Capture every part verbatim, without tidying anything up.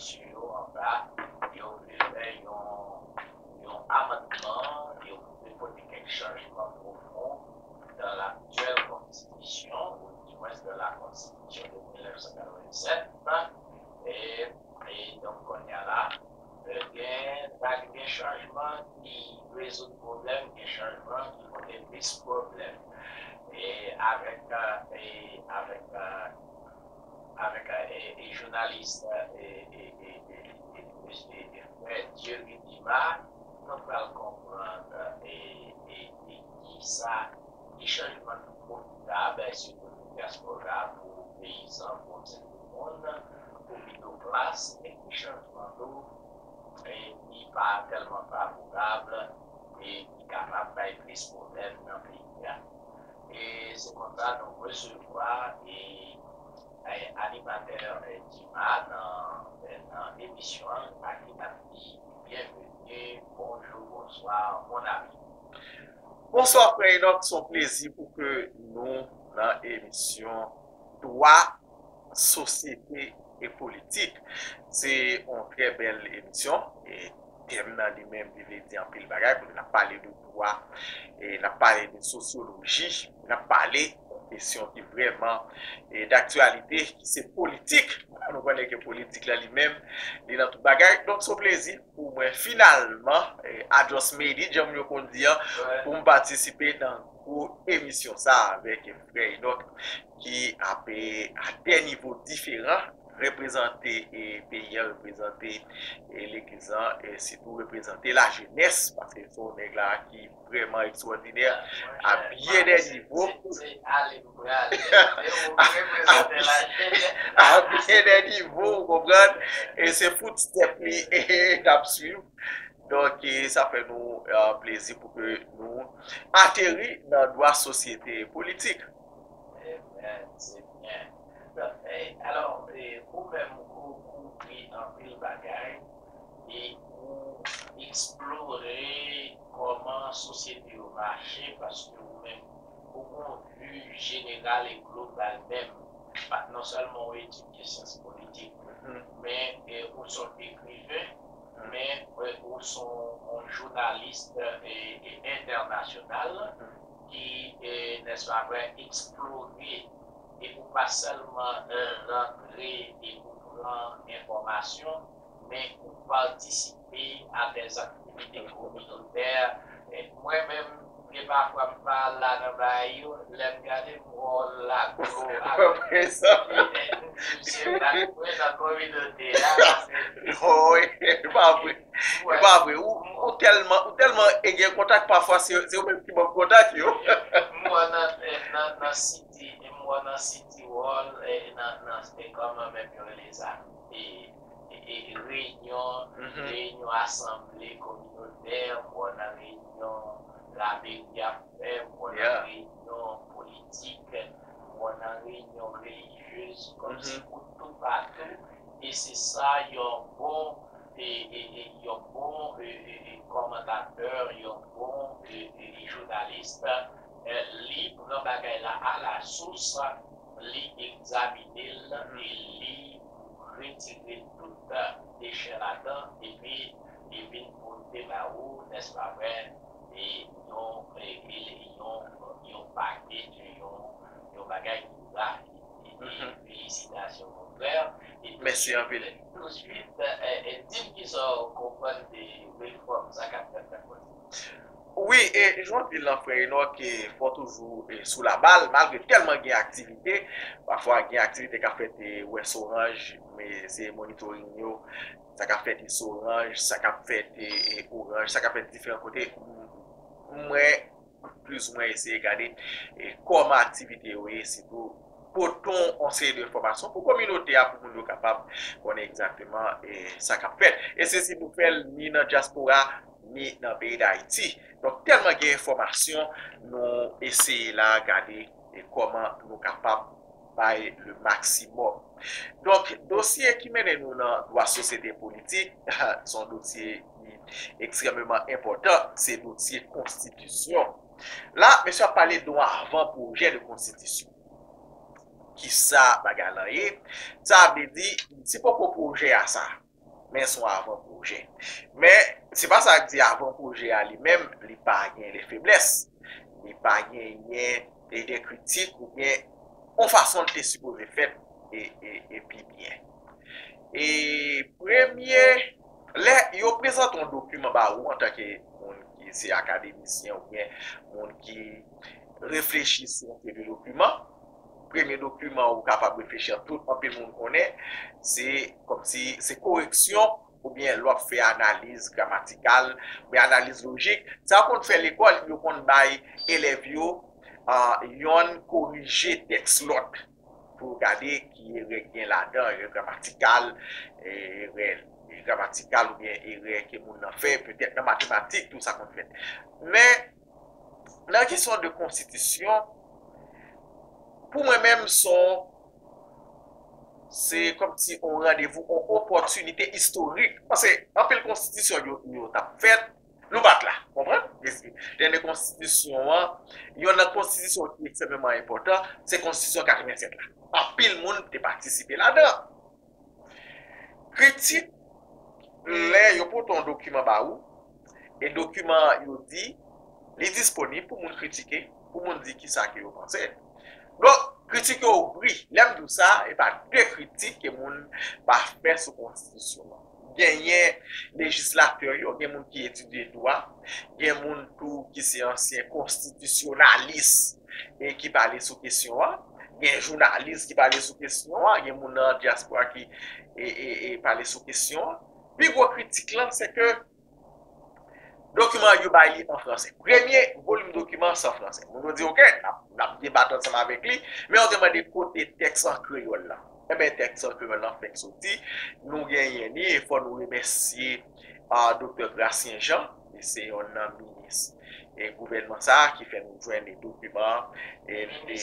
Mesye yo anba, yo vle fè yon, yon amannman, yo vle pote kèk chanjman pwofon nan laktyèl konstitisyon, ou dimwens nan la konstitisyon de mil nèf san katrevennsèt. E, e donk, kounye a la, e, gen, gen chanjman ki rezoud pwoblèm, gen chanjman ki pote plis pwoblèm. E avèk, e avèk, avèk, e, e jounalis, e, e, e, e, e, e, e, frè Dieury Dumas, nou pral konprann, e, e, e, kisa, ki chanjman nou pote la, ben, sitou pou dyaspora, pou peyizan, pou sèten moun, pou mido klas, e ki chanjman tou, e, ki pa tèlman favorab, e ki kapab bay plis pwoblèm nan peyi a. E se konsa nou resevwa, e, e, animatè, e, Dima nan, e, nan emisyon an, a ki n ap di byenveni, bonjou, bonswa, mon ami. Bonswa, frè Enock, se yon plezi pou ke nou nan emisyon Dwa, Sosyete e Politik. Se yon trè bèl emisyon. E tèm nan li menm, li vle di anpil bagay. Kounye a n ap pale de dwa, e n ap pale de sosyoloji, n ap pale yon kesyon ki vrèman, e, daktyalite, ki se politik. Nou konnen ke politik la li menm, li nan tout bagay. Donk, se yon plezi pou mwen, finalman, e, I just made it, jan moun yo konn di an, pou m patisipe nan gwo emisyon sa a avèk frè Enock, ki ap, e, a de nivo diferan, reprezante, e, peyi an, reprezante, e, legliz lan, e sitou reprezante lajenès, paske se yon nèg la ki vrèman ekstwòdinè, a byen de nivo. A byen de nivo, ou konprann? E se footstep li n ap swiv. Donk, e, sa fè nou, e, plezi pou ke nou ateri nan dwa, sosyete e politik. Ebyen, se byen. Donk, e, alò, e, ou menm, ou kouvri anpil bagay e ou eksplore kòman sosyete yo mache, paske ou menm, ou gen yon vi jeneral e global menm. Pa, non sèlman ou etidye syans politik, men, e, ou se yon ekriven, men, e, ou se yon, yon jounalis, e, e, entènasyonal ki, e, nèspa vre, eksplore e ou pa sèlman, e, rantre e ou pran enfòmasyon, men ou patisipe a dè aktivite kominotè. E mwen menm, gen pafwa m pa la nan bagay yo, lè m gade m wè w la gwo avèk misye bat mwen nan kominote a, paske... Non, e pa vre. E pa vre. Ou, ou tèlman, ou tèlman, e gen kontak pafwa, se, se ou menm ki ban m kontak yo. M wè nan, nan, nan City, m wè nan City World, e nan, nan, e kòman menm yo rele sa? E, e, e reyinyon, reyinyon asanble kominotè, m wè nan reyinyon lameri ap fè, m wè nan reyinyon politik, m wè nan reyinyon relijyez, kòmsi ou toupatou. E se sa yon bon, e, e, e, yon bon, e, e, e, kòmantatè, yon bon, e, e, e, jounalis, e, li pran bagay la alasous, li egzamine l, e li retire tout dechè ladan, epi li vin pote ba ou, nèspa vre, e yon, e, e yon, yon pakèt, yon, yon bagay ki rafine. E felisitasyon, mon frè. E... Mèsi anpil. Touswit, e, e, di m kisa w konprann de refòm sa k ap fèt nan Pòtoprens. Wi, e, jan w di l lan, frè Enock, e, fò toujou, e, sou labal, malgre tèlman gen aktivite, pafwa gen aktivite k ap fèt, e, Wès Oranj, men se monitoring yo, sa k ap fèt Is Oranj, sa k ap fèt, e, e, Oranj, sa k ap fèt diferan kote. M, mwen, plizoumwen eseye gade, e, kòman aktivite yo ye, sitou pote yon seri de enfòmasyon pou kominote a, pou moun yo kapab konnen egzakteman, e, sa k ap fèt. E se si nou fè l ni nan dyaspora, ni nan peyi Dayiti. Donk, tèlman gen enfòmasyon, nou eseye la gade, e, kòman nou kapab bay le maksimòm. Donk, dosye ki mennen nou nan dwa, sosyete, politik, se yon dosye ki ekstrèmeman enpòtan, se dosye konstitisyon. La, mesye ap pale de yon avan pwojè de konstitisyon. Kisa bagay lan ye? Sa vle di, si poko pwojè a sa, Men se yon avan pwojè. Men, se pa sa k di avan pwojè a li menm, li pa gen de feblès. Li pa genyen de kritik oubyen yon fason l te sipoze fèt e, e, e pi byen. E premye, lè yo prezante yon dokiman ba ou antanke moun ki se akademisyen oubyen moun ki reflechi sou yon seri de dokiman, premye dokiman ou kapab reflechi an tout anpil moun konnen, se kòmsi se koreksyon oubyen lè w ap fè analiz gramatikal, oubyen analiz lojik. Sa yo konn fè lekòl, yo konn bay elèv yo, ah, yonn korije tèks lòt pou gade ki erè k gen ladan, erè gramatikal, erè gramatikal oubyen erè ke moun nan fè, petèt nan matematik tou sa konn fèt. Men, nan kesyon de konstitisyon, pou mwen menm, se yon, se kòmsi yon randevou, yon opòtinite istorik. Paske anpil konstitisyon yo, yo t ap fèt, nou pa t la, konprann? Dènye konstitisyon an, yonn nan konstitisyon ki ekstrèmeman enpòtan, se konstitisyon katrevennsèt la. Anpil moun te patisipe ladan. Kritik, lè yo pote yon dokiman ba ou, e dokiman an yo di, li disponib pou moun kritike, pou moun di kisa ke yo panse. Donk, kritik yo ouvri. Lè m di w sa, e pa de kritik ke moun pa fè sou konstitisyon an. Genyen lejislatè yo, gen moun ki etidye dwa, gen moun tou ki se ansyen konstitisyonalis e ki pale sou kesyon an, gen jounalis ki pale sou kesyon an, gen moun nan dyaspora ki e, e, e pale sou kesyon an. Pi gwo kritik lan, se ke dokiman yo bay li an fransè. Premye volim dokiman se an fransè. Moun yo di, "Oke, n ap, n ap debat ansanm avèk li," men yo te mande kote tèks an kreyòl la. Enben, tèks an kreyòl la fèk soti. Nou genyen li, e fò nou remèsye, ah, Doktè Gracien Jean, li se yonn nan minis e gouvènman sa a ki fè nou jwenn e dokiman e, e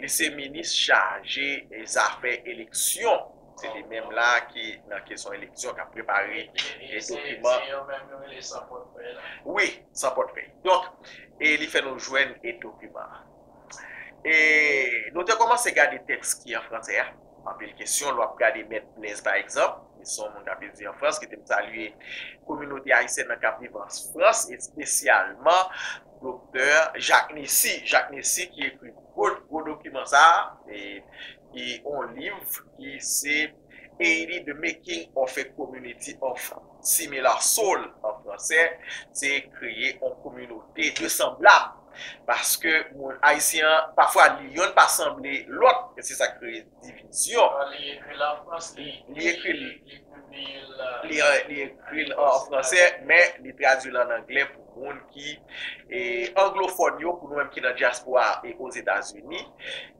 li se minis chaje e zafè eleksyon. Se li menm la ki nan kesyon eleksyon k ap prepare e dokiman. Wi, san pòtfèy. Donk, e li fè nou jwenn e dokiman. E nou te kòmanse gade tèks ki an fransè a. Anpil kesyon, lè w ap gade Mèt Blèz, pa egzanp, li se yon moun k ap etidye an Frans, kite m salye kominote ayisyèn nan k ap viv an Frans, espesyalman Doktè Jacques Nessy. Jacques Nessy ki ekri gwo, gwo dokiman sa a, e, ki yon liv ki se eighty, The Making of a Community of Similar Soul an fransè, se kreye yon kominote de sanblab. Paske moun ayisyen an, pafwa, li yonn pa sanble lòt, e se sa k kreye divizyon. Li ekri l an fransè, li, li ekri l, li pibliye l, li, li ekri l an fransè, men li tradui l an anglè pou moun ki, e, anglofòn yo, pou nou menm ki nan dyaspora e Ozetazini.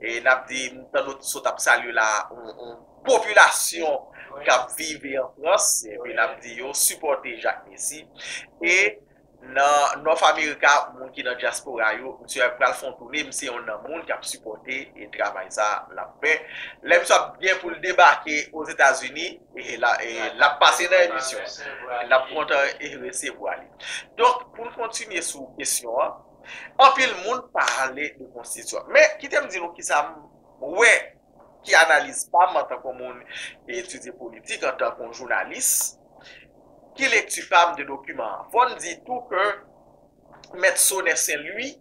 E n ap di, m tande w sot ap salye la, yon, yon popilasyon k ap viv an Frans, epi n ap di yo sipòte Jacques Nessy. E nan North America, moun ki nan dyaspora yo, misye pral fè yon toune, misye yonn nan moun k ap sipòte e travay sa l ap fè. Lè misye ap gen pou l debake Ozetazini, e la, e l ap pase nan emisyon. L ap kontan e resevwa li. Donk, pou n kontinye sou kesyon an, anpil moun pale de konstitisyon. Men, kite m di nou kisa m wè ki analiz pa m antanke yon moun ki etidye politik, antanke yon jounalis, ki lekti pa m de dokiman an. Fò n di tou ke Mèt Sonè Sen Lwi,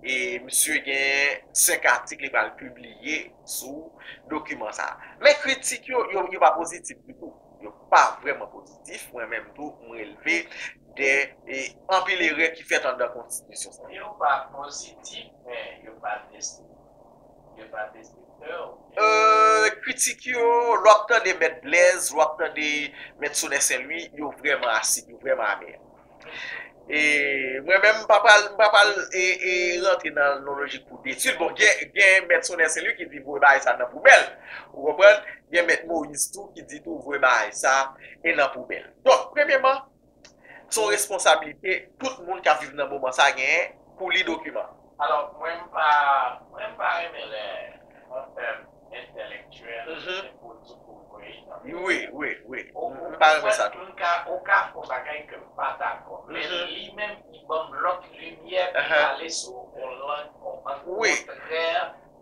e misye gen senk atik li pral pibliye sou dokiman sa a. Men kritik yo, yo, yo pa pozitif ditou. Yo pa vrèman pozitif. Mwen menm tou, m relve de, e, anpil erè ki fèt anndan konstitisyon sa a. Yo pa pozitif, men yo pa destriktif. Yo pa destriktè oubyen... Euh, kritik yo, lè w ap tande Mèt Blèz, lè w ap tande Mèt Sonè Sen Lwi, yo vrèman asid, yo vrèman amè. E mwen menm, m pa pral, m pa pral, e, e, rantre nan, nan lojik pou detwi l. Bon, gen, gen Mèt Sonè Sen Lwi ki di voye bagay sa nan poubèl. Ou konprann? Gen Mèt Moyiz tou ki di tou voye bagay sa e nan poubèl. Donk, premyèman, se yon responsablite tout moun k ap viv nan moman sa a genyen pou li dokiman. Alò, mwen m pa, mwen m pa renmen lè yon tèm entèlektyèl, mhm, enpòtan pou voye nan... Wi, wi, wi. M pa renmen sa tou. Ou ka, ou ka fè yon bagay ke m pa dakò, men, mhm, li menm, li ban m lòt limyè pou, aha, pale sou yon lang, yon ang, wi, kontrè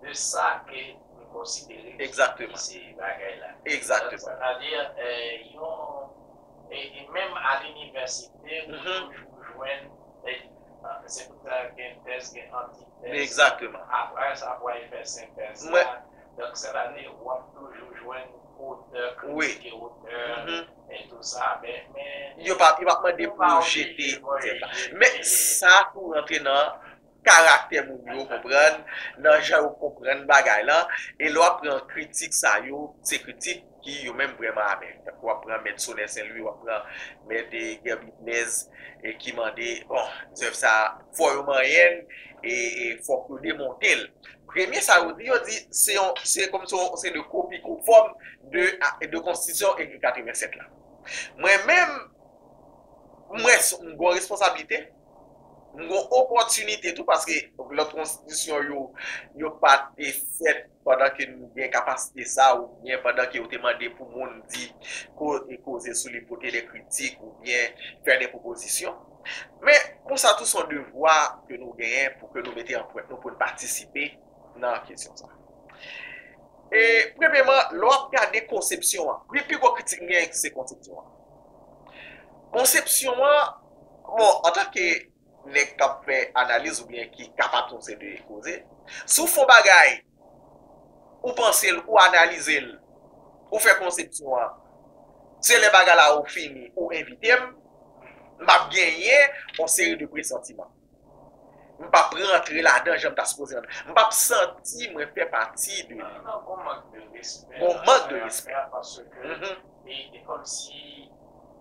de sa ke m konsidere ki, egzakteman, se bagay la. Egzakteman. Sètadi, eh, yon E, e menm a linivèsite, ou toujou jwenn, e, se pou sa gen tèz, gen antitèz. Egzakteman. Apre sa, pou al fè sentèz la. Donk, sètadi, w ap toujou jwenn otè kritike otè, e tou sa, men, men, yo p ap, yo p ap mande pou yo jete otè la. Men sa tou rantre nan karaktè moun yo, konprann, nan jan yo konprann bagay lan, e lè w ap pran kritik sa yo, se kritik ki yo menm vrèman amè. Tankou w ap pran Mèt Sonè Senlwi, w ap pran Mèt, e, Guerby Blaise, e ki mande, bon, zèv sa, fò yo manyen l, e, e fòk yo demonte l. Premye sa yo di, yo di, se yon, se kòmsi se de kopi konfòm de, de konstitisyon e de katrevennsèt la. Mwen menm, mwen, m gen yon responsablite, m gen yon opòtinite tou, paske lòt konstitisyon yo, yo pa te fèt pandan ke nou gen kapasite sa, oubyen pandan ke yo te mande pou moun di ko-, e koze sou li, pote de kritik, oubyen fè de pwopozisyon. Men, konsa tou, se yon devwa ke nou genyen pou ke nou mete anprent nou, pou n patisipe nan kesyon sa. E, premyeman, lè w ap gade konsepsyon an, pi, pi gwo kritik m genyen, se konsepsyon an. Konsepsyon an, bon, antanke nèg k ap fè analiz oubyen ki kapab yon seri de koze, si w fè yon bagay, ou panse l, ou analize l, ou fè konsepsyon an, se lè bagay la ou fini, ou envite m, m ap genyen yon seri de presantiman. M p ap rantre ladan jan m ta sipoze rantre. M p ap santi mwen fè pati de li. Non, non, gon mank de respè. Gon mank de respè. Paske, e, e kòmsi,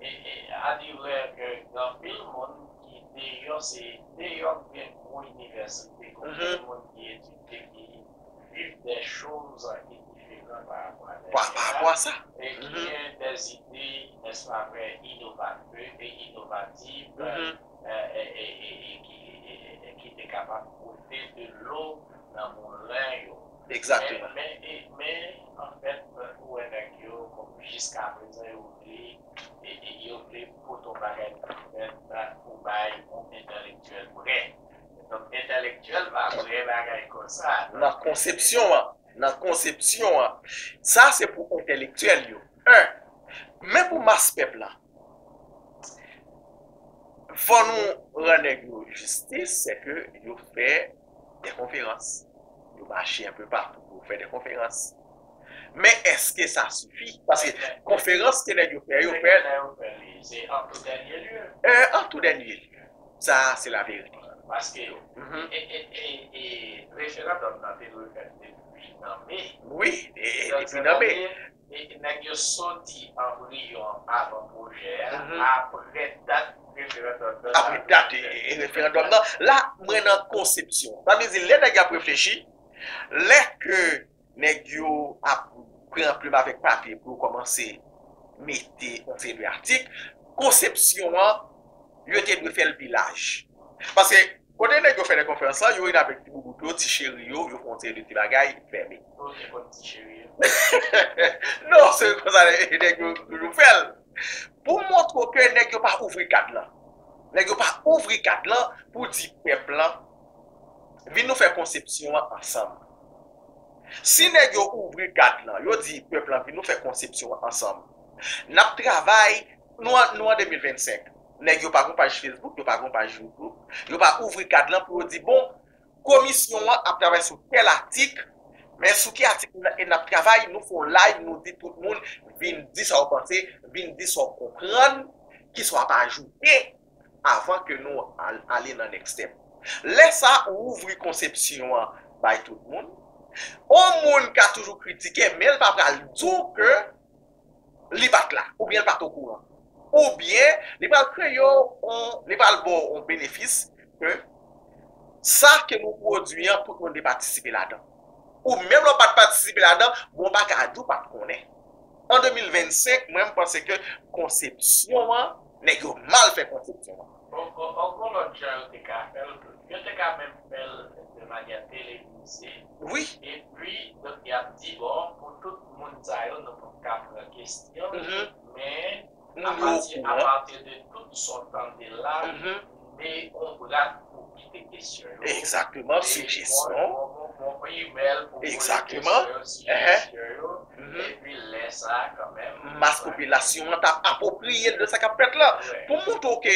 e, e, a di vrè ke gen anpil moun ki deyò, se deyò gen gwo inivèsite, gon anpil moun ki etidye, ki viv des choses ki diferan pa rapò a pa rapò a sa. E ki gen des idées, n'est-ce pas, très innovatrices et innovatives, e, e, e, e, e ki, e, e, e ki te kapab pote de lo nan moulen yo. Egzakteman. Men, men, e, men, anfèt, ou wè nèg yo, kòm jiskaprezan, yo vle, e, e, yo vle pote yon bagay ki fèt pou bay yon entèlektyèl prè. Donk, entèlektyèl pa prè bagay konsa. Nan konsepsyon an, nan konsepsyon an, sa se pou entèlektyèl yo. En. Men pou mas pèp la, fò nou rann nèg yo jistis, se ke yo fè de konferans. Yo mache enpe patou pou yo fè de konferans. Men èske sa sifi? Paske konferans ke nèg yo fè, yo fè. Se an tou dènye lye. E, an tou dènye lye. Sa, se laverite. Paske, e, e, e, e, referandòm nan te dwe fèt depi nan me. Wi, e, e, depi nan me. E nèg yo soti anbriyon avan pwojè a, apre dat referandòm nan. Apre dat, e, e, referandòm nan. La, mwen nan konsepsyon. Sa vle di, lè nèg y ap reflechi, lè ke nèg yo ap pran plim avèk papye pou yo kòmanse mete yon seri de atik, konsepsyon an, yo te dwe fè l pi laj. Paske, kote nèg yo fè de konferans lan, yo vin avèk ti boubout yo, ti cheri yo, yo fè yon seri de ti bagay, fèmen. Ou te konn ti cheri yo? Non, se konsa nèg yo toujou fè l. Pou montre ke nèg yo pa ouvri kad lan. Nèg yo pa ouvri kad lan pou di pèp lan, vin nou fè konsepsyon an ansanm. Si nèg yo ouvri kad lan, yo di pèp lan, vin nou fè konsepsyon an ansanm. N ap travay, nou an, nou an de mil vennsenk. Nèg yo pa gon paj Facebook, yo pa gon paj YouTube, yo pa ouvri kad lan pou yo di, bon, komisyon an ap travay sou tèl atik, men sou ki atik n, n ap travay, nou fè yon live, nou di tout moun, vin di sa w panse, vin di sa w konprann, kisa w ap ajoute, avan ke nou al-, ale nan next step. Lè sa, ou ouvri konsepsyon an bay tout moun. On moun ka toujou kritike, men l pa pral di w ke li pa t la, oubyen l pa t okouran. Oubyen, li pral kreye yon, li pral ba w yon benefis ke sa ke nou pwodui an, tout moun te patisipe ladan. Ou menm lè w pa t patisipe ladan, bon, w pa ka di w pa t konnen. An de mil vennsenk, mwen, m panse ke konsepsyon an, nèg yo mal fè konsepsyon an. Bon, bon, bon, gon lòt jan yo te ka fè l tou. Yo te ka menm fè l de manyè televize. Wi. Epi, donk, y ap di, bon, pou tout moun sa yo, nou p ap ka pran kesyon, men apati, apati de tout sa w tande la, de yon brat pou kite kesyon yo. Egzakteman, sijesyon. Yon, yon, yon imèl pou poze kesyon yo, sijesyon yo. Epi lè Mas popilasyon an t ap apwopriye l de sa k ap fèt la. Pou m montre w ke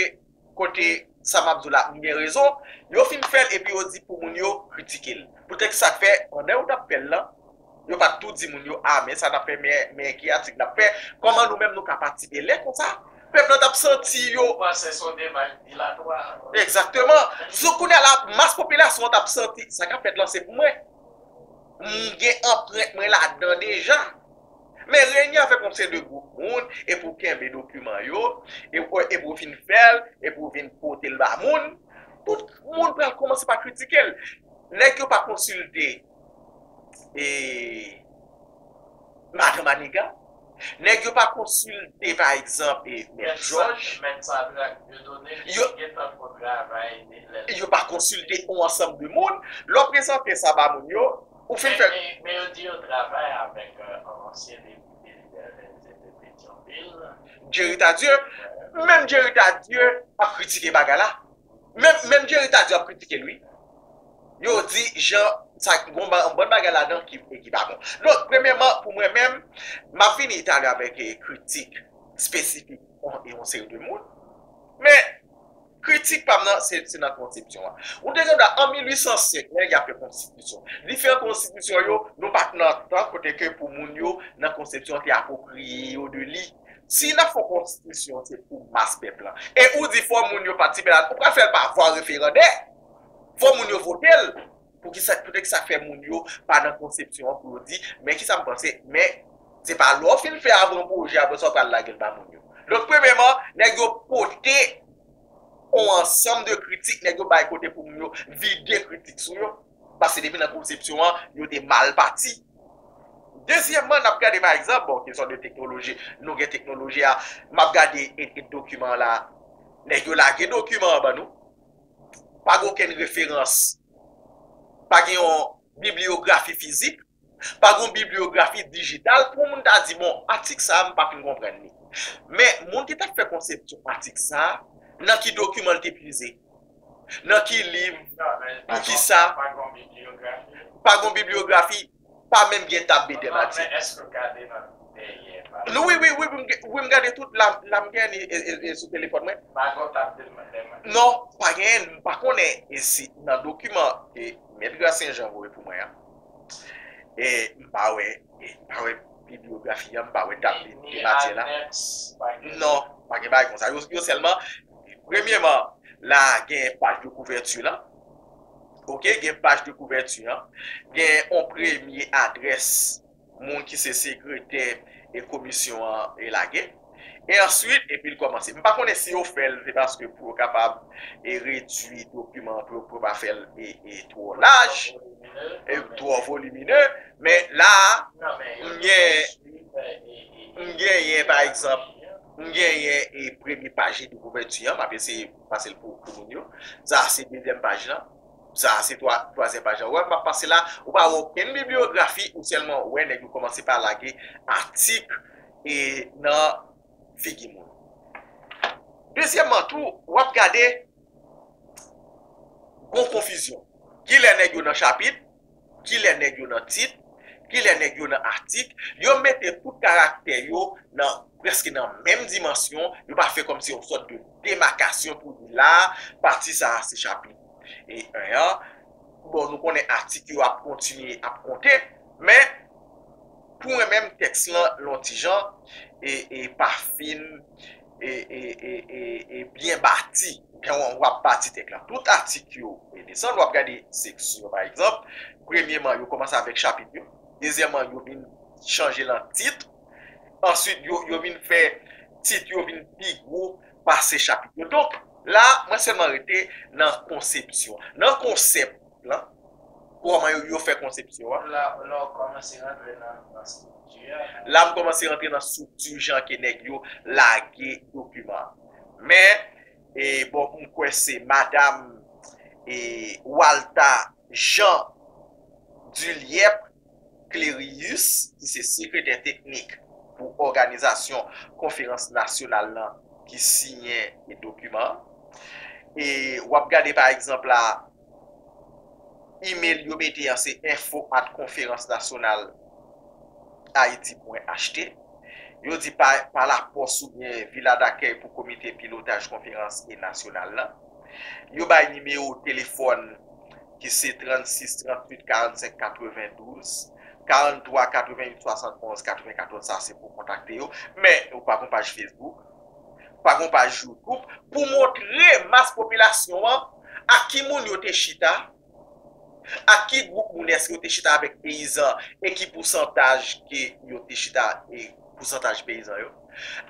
kote sa m ap di w la, m gen rezon, yo fin fè l epi yo di pou moun yo kritike l. Poutèt sa k fè, pandan yo t ap fè l lan, yo pa t tou di moun yo, a, men sa n ap fè, men, men ki atik n ap fè, kòman nou menm nou ka patisipe. Lè konsa, pèp la t ap santi yo. Ou panse se yon demach dilatwa? Egzakteman. Sou kounye a la, mas popilasyon an t ap santi, sa k ap fèt lan se pou mwen. M gen anprent mwen ladan deja. Men reyini avèk yon seri de gwoup moun, epi w kenbe dokiman yo, e, epi w vin fè l, epi w vin pote l ba moun, tout moun pral kòmanse pa kritike l. Nèg yo pa konsilte e, Madan Maniga, nèg yo pa konsilte, pa egzanp, e, Mèt Jòj. Mèt Sadrak Dieudonné, ki te gentan fè yon travay. Yo pa konsilte yon ansanm de moun. Lè w prezante sa ba moun yo, ou fin fè. Men, men yo di yo travay avèk, euh, ansyen depite libète de Petyonvil. Jerry Tardieu. Menm Jerry Tardieu ap kritike bagay la. Menm, menm Jerry Tardieu ap kritike l, wi. Yo di jan sa gon ba- yon bann bagay ladan ki, ki pa bon. Donk, premyèman, pou mwen menm, m ap vini talè avèk, eh, kritik espesifik yon, yon seri de moun. Men, kritik pa m nan, se, se nan konsepsyon an. Ou te gen dwa, an mil uit san senk, lè y ap fè konstitisyon. Diferan konstitisyon yo, nou pa t nan tan kote ke pou moun yo nan konsepsyon te apwopriye yo de li. Si n ap fè yon konstitisyon, se pou mas pèp lan. E ou di fò moun yo patisipe la, ou pral fè l pa vwa referandè. Fò moun yo vote l. Poukisa, poutèt sa k fè moun yo pa nan konsepsyon an pou yo di, men kisa m panse, men se pa lè w fin fè avan pwojè, apre sa w pral lage l ba moun yo. Donk, premyèman, nèg yo pote yon ansanm de kritik, nèg yo bay kote pou moun yo vide kritik sou yo. Paske depi nan konsepsyon an, yo te mal pati. Dezyèmman, n ap gade, pa egzanp, bon, kesyon de teknoloji, nou gen teknoloji a, m ap gade e, e dokiman la, nèg yo lage dokiman an ban nou, pa gen okenn referans, pa gen yon bibliyografi fizik, pa gen yon biblyografi dijital pou moun ta di, bon, atik sa a, m pa fin konprann li. Men, moun ki t ap fè konsepsyon atik sa a, nan ki dokiman l te pize? Nan ki liv? Poukisa? Pa gen biblyografi, pa menm gen tab Bedèm Ati. Non, wi, wi, wi, wi, m gen- wi, m gade tout la, la m gen li, e, e, e sou telefòn mwen. Non, pa gen, m pa konnen e si nan dokiman e Mèt Gracien Jean voye pou mwen an. E m pa wè, e m pa wè biblyografi an, m pa wè tab Bedèm Ati la. Non, pa gen bagay konsa. Yo, yo sèlman, premyèman, la gen paj de kouvèti lan. Ok, gen paj de kouvèti an. Gen yon premye adrès moun ki se sekretè e komisyon an e lage. E answit, epi l kòmanse. M pa konnen si yo fè l, se paske pou yo kapab e redui dokiman an, pou yo, pou yo pa fè l e, e twò laj, e twò volimine. Men la, m gen, m genyen, pa egzanp, m genyen e premye paj de kouvèti an, m ap eseye pase l pou, pou moun yo. Sa a se dezyèm paj lan. Sa a se twa, twazyèm paj lan. Ou wè, m ap pase la, ou pa wè okenn bibliyografi, ou sèlman wè nèg yo kòmanse pa lage atik e nan figi moun. Dezyèmman tou, w ap gade gon konfizyon. Kilè nèg yo nan chapit, kilè nèg yo nan tit, kilè nèg yo nan atik, yo mete tout karaktè yo nan, prèske nan menm dimansyon, yo pa fè kòmsi yon sòt de demakasyon pou di la, pati sa a se chapit e en an. Bon, nou konnen atik yo ap kontinye ap konte, men pou mwen menm, tèks lan lontijan e, e pa fin e, e, e, e, e byen bati. Jan w ap bati tèks lan. Tout atik yo e desann, w ap gade seksyon, pa egzanp. Premyèman, yo kòmanse avèk chapit yo. Dezyèmman, yo vin chanje lan tit. Answit, yo, yo vin fè tit yo vin pi gwo pase chapit yo. Donk, la, mwen sèlman rete nan konsepsyon. Nan konsèp lan, kòman yo, yo fè konsepsyon an. La, la w kòmanse rantre nan, nan estrikti a. La, m kòmanse rantre nan estrikti jan ke nèg yo lage dokiman an. Men, e, bon, m kwè se madanm, e, Walta Jean Duliep Clérius, ki se sekretè teknik pou òganizasyon konferans nasyonal lan, ki siyen dokiman an. E w ap gade, pa egzanp, la, email yo mete an se info at conférence nationale haïti point H T. Yo di pa, pa lapòs oubyen vila dakèy pou komite pilotaj konferans e nasyonal la. Yo bay nimewo telefòn ki se trannsis tranntuit karannsenk katrevendouz, karanntwa katreventuit swasantonz katrevenkatòz, sa se pou kontakte yo. Men, ou pa gon paj Facebook, ou pa gon paj YouTube pou montre mas popilasyon an ak ki moun yo te chita, ak ki gwoup moun, èske yo te chita avèk peyizan e ki pousantaj ke yo te chita, e pousantaj peyizan yo,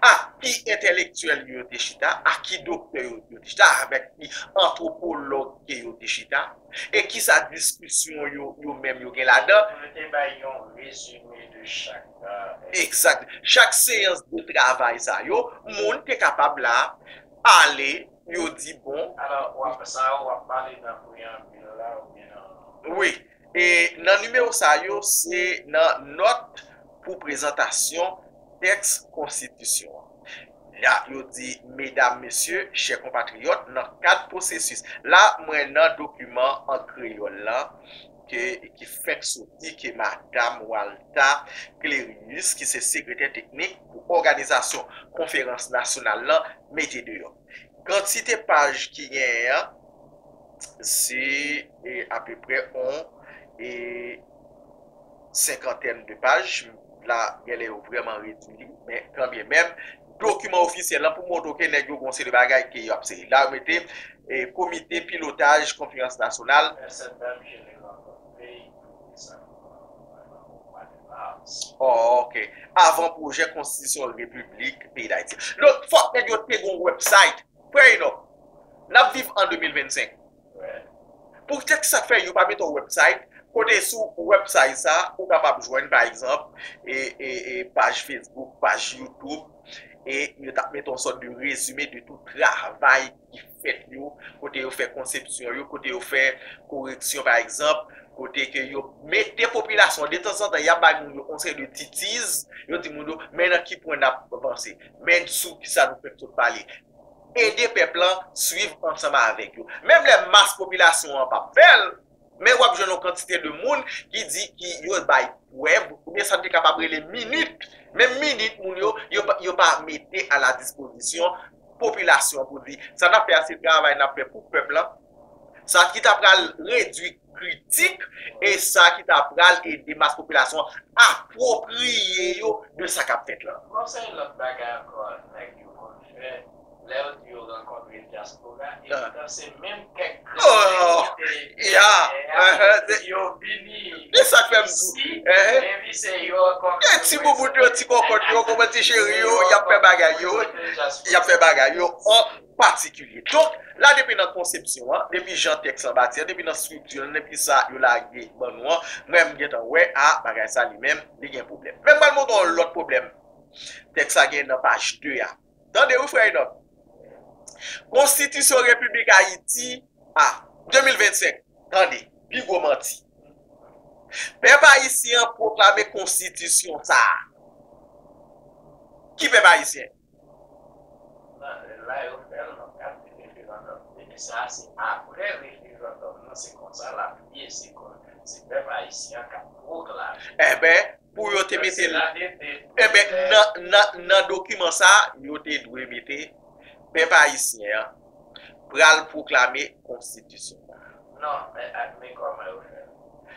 ak ki entèlektyèl yo te chita, ak ki doktè yo, yo te chita, avèk ki antwopològ ke yo te chita, e kisa diskisyon yo, yo menm yo gen ladan. Mwen te bay yon rezime de chak, euh, Egzakt. Chak seyans de travay sa yo, moun te kapab la ale, yo di bon. Alò, w ap, sa yo, w ap pale nan preyanbil la oubyen nan... Wi. E nan nimewo sa yo, se nan nòt pou prezantasyon tèks konstitisyon an. La, yo di, medam, mesye, chè konpatriyòt, nan kad pwosesis. La, mwen nan dokiman an kreyòl la, ke, ki fenk soti, ke madam Walta Clerius, ki se sekretè teknik pou òganizasyon konferans nasyonal lan, mete deyò. Kantite paj ki genyen an, se, e, apeprè on, e, senkantèn de paj. La, genlè yo vrèman redui li, men kanmenm, dokiman ofisyèl lan pou montre ke nèg yo gon seri de bagay ke y ap seri. La, yo mete, e, komite pilotaj konferans nasyonal. Sèt dam jere rankont peyi pou sa o mwa de mas. Oh, ok. Avan pwojè konstitisyon Repiblik peyi Dayiti. Donk, fòk nèg yo te gon website. Frè Enòk, n ap viv an de mil vennsenk. Poutèt sa k fè yo pa mete yon website, kote sou website sa, ou kapab jwenn, pa egzanp, e, e, e, paj Facebook, paj YouTube, e yo t ap mete yon sòt de rezime de tout travay ki fèt yo, kote yo fè konsepsyon yo, kote yo fè koreksyon, pa egzanp, kote ke yo mete popilasyon, detanzantan, y ap bay moun yo yon seri de ti tiz, yo di moun yo, men nan ki pwen n ap vanse, men sou kisa nou fèk sot pale. Ede pèp lan swiv ansanm avèk yo. Menm lè mas popilasyon an p ap fè l, men w ap jwenn yon kantite de moun ki di ki yo bay prèv, oubyen sa n te kapab rele minit. Menm minit moun yo, yo pa, yo pa mete a la dispozisyon popilasyon pou di, sa n ap fè a, se travay n ap fè pou pèp lan. Sa ki ta pral redui kritik e sa ki ta pral ede mas popilasyon an apwopriye yo de sa k ap fèt lan. Bon, se yon lòt bagay ankò, nèg yo konn fè. Lè yo di yo rankontre dyaspora, evidan se menm kèk grenn nèg ki te, yeah, yo vini isi, epi se yo rankontre ti boubout yo, ti kòkòt yo, kòman ti cheri yo, y ap fè bagay yo, y ap fè bagay yo an patikilye. Donk, la depi nan konsepsyon an, depi jan tèks lan bati an, depi nan estrikti l, depi sa yo lage ban nou an, mwen m gentan wè, a, bagay sa li menm, li gen pwoblèm. Men m pral montre w yon lòt pwoblèm tèks la gen nan paj de a. Tande wi, frè Enòk. Konstitisyon Repiblik Ayiti a de mil vennsenk. Tande, pi gwo manti. Pèp ayisyen an pwoklame konstitisyon sa a. Ki pèp ayisyen? Nan lè la yo fè l nan kad de referandòm. Depi sa a, se apre referandòm nan, se konsa l ap ye, se kon, se pèp ayisyen an k ap pwoklame. Enben, pou yo te mete l, enben, nan, nan, nan dokiman sa a, yo te dwe mete pèp ayisyen an pral pwoklame konstitisyon sa a. Non, men, men kòman yo fè l?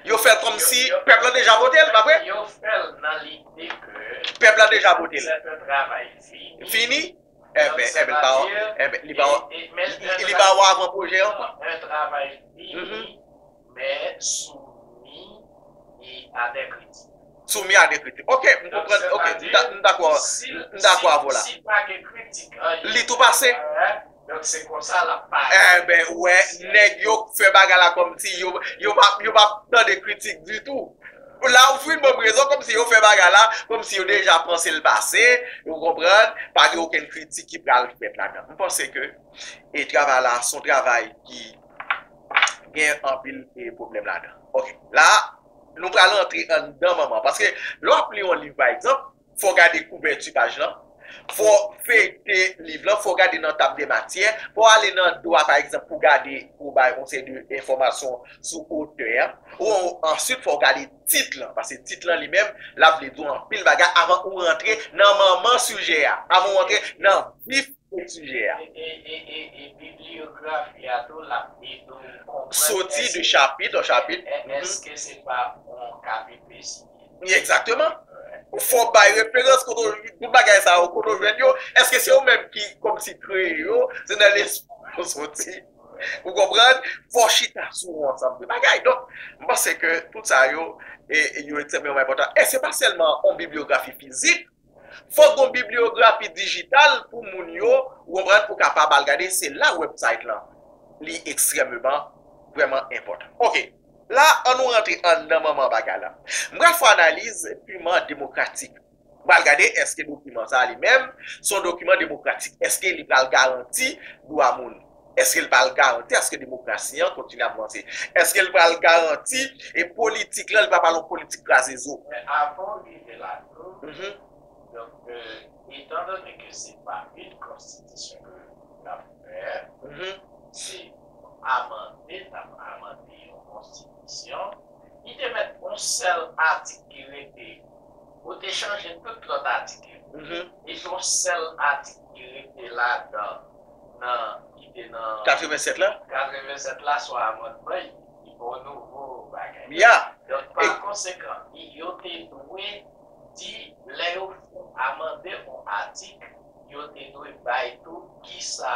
Yo fè l kòmsi pèp lan deja vote l, pa vre? Yo fè l nan lide ke pèp lan deja vote l. Sèten travay fini. Fini? Enben, enben, li pa, enben, li pa, li pa wè avan pwojè an ankò. Un travay fini, men soumi a des critiques. Soumi a des critiques. Ok, m konprann. Ok, m dakò, m dakò avè w la. Si pa gen kritik, li tou pase. Donk, se konsa l ap pale. Enben, ou wè, nèg yo fè bagay la kòmsi yo, yo pa, yo pa tande kritik ditou. La, ou fin ban m rezon, kòmsi yo fè bagay la, kòmsi yo deja panse l pase, ou konprann, pa gen okenn kritik ki pral fèt ladan. M panse ke, e, travay la, se yon travay ki gen anpil, e, pwoblèm ladan. Ok, la, nou pral antre anndan manman. Paske, lè w ap li yon liv, pa egzanp, fò w gade kouvèti paj lan, Fò w feyte liv lan, fò w gade nan tab de matyè, fò w ale nan dwa, pa egzanp, pou gade, pou bay yon seri de enfòmasyon sou otè a. Ou answit, fò w gade tit lan, paske tit lan li menm, l ap vle di w anpil bagay avan ou rantre nan manman sijè a, avan ou rantre nan vif de sijè a. E, e, e, e, e bibliyografi a tou, l ap ede w konprann. Soti de chapit an chapit. Èske se pa yon kapit presi? Egzakteman. Fò w bay referans kote w, tout bagay sa yo, kote w jwenn yo. Èske se ou menm ki kòmsi kreye yo? Se nan lespri w yo soti. Ou konprann? Fò w chita sou yon ansanm de bagay. Donk, m panse ke tout sa yo, e, e yo ekstrèmeman enpòtan. E se pa sèlman yon bibliyografi fizik, fòk gon bibliyografi dijital pou moun yo, ou konprann, ou kapab al gade, se la website lan li ekstrèmeman, vrèman enpòtan. Ok, la, an nou rantre anndan manman bagay la. M pral fè analiz piman demokratik. M pral gade èske dokiman sa a li menm se yon dokiman demokratik. Èske li pral garanti dwa moun? Èske l pral garanti aske demokrasi an kontinye ap vanse? Èske l pral garanti e politik lan, li pa pral yon politik kraze zo? Men avan w rive la tou, mhm, donk, euh, etandone ke se pa yon konstitisyon ke n ap fè, mhm, se amande, n ap amande yon konstitisyon, li te mèt yon sèl atik ki rete, ou te chanje tout lòt atik yo. Mhm. E se yon sèl atik ki rete ladan, nan, ki te nan katrevennsèt la? Katrevennsèt la, sou amandman, li pa yon nouvo bagay. Ya. Donk, pa konsekan, yo te dwe di, lè yo amande yon atik, yo te dwe bay tou kisa.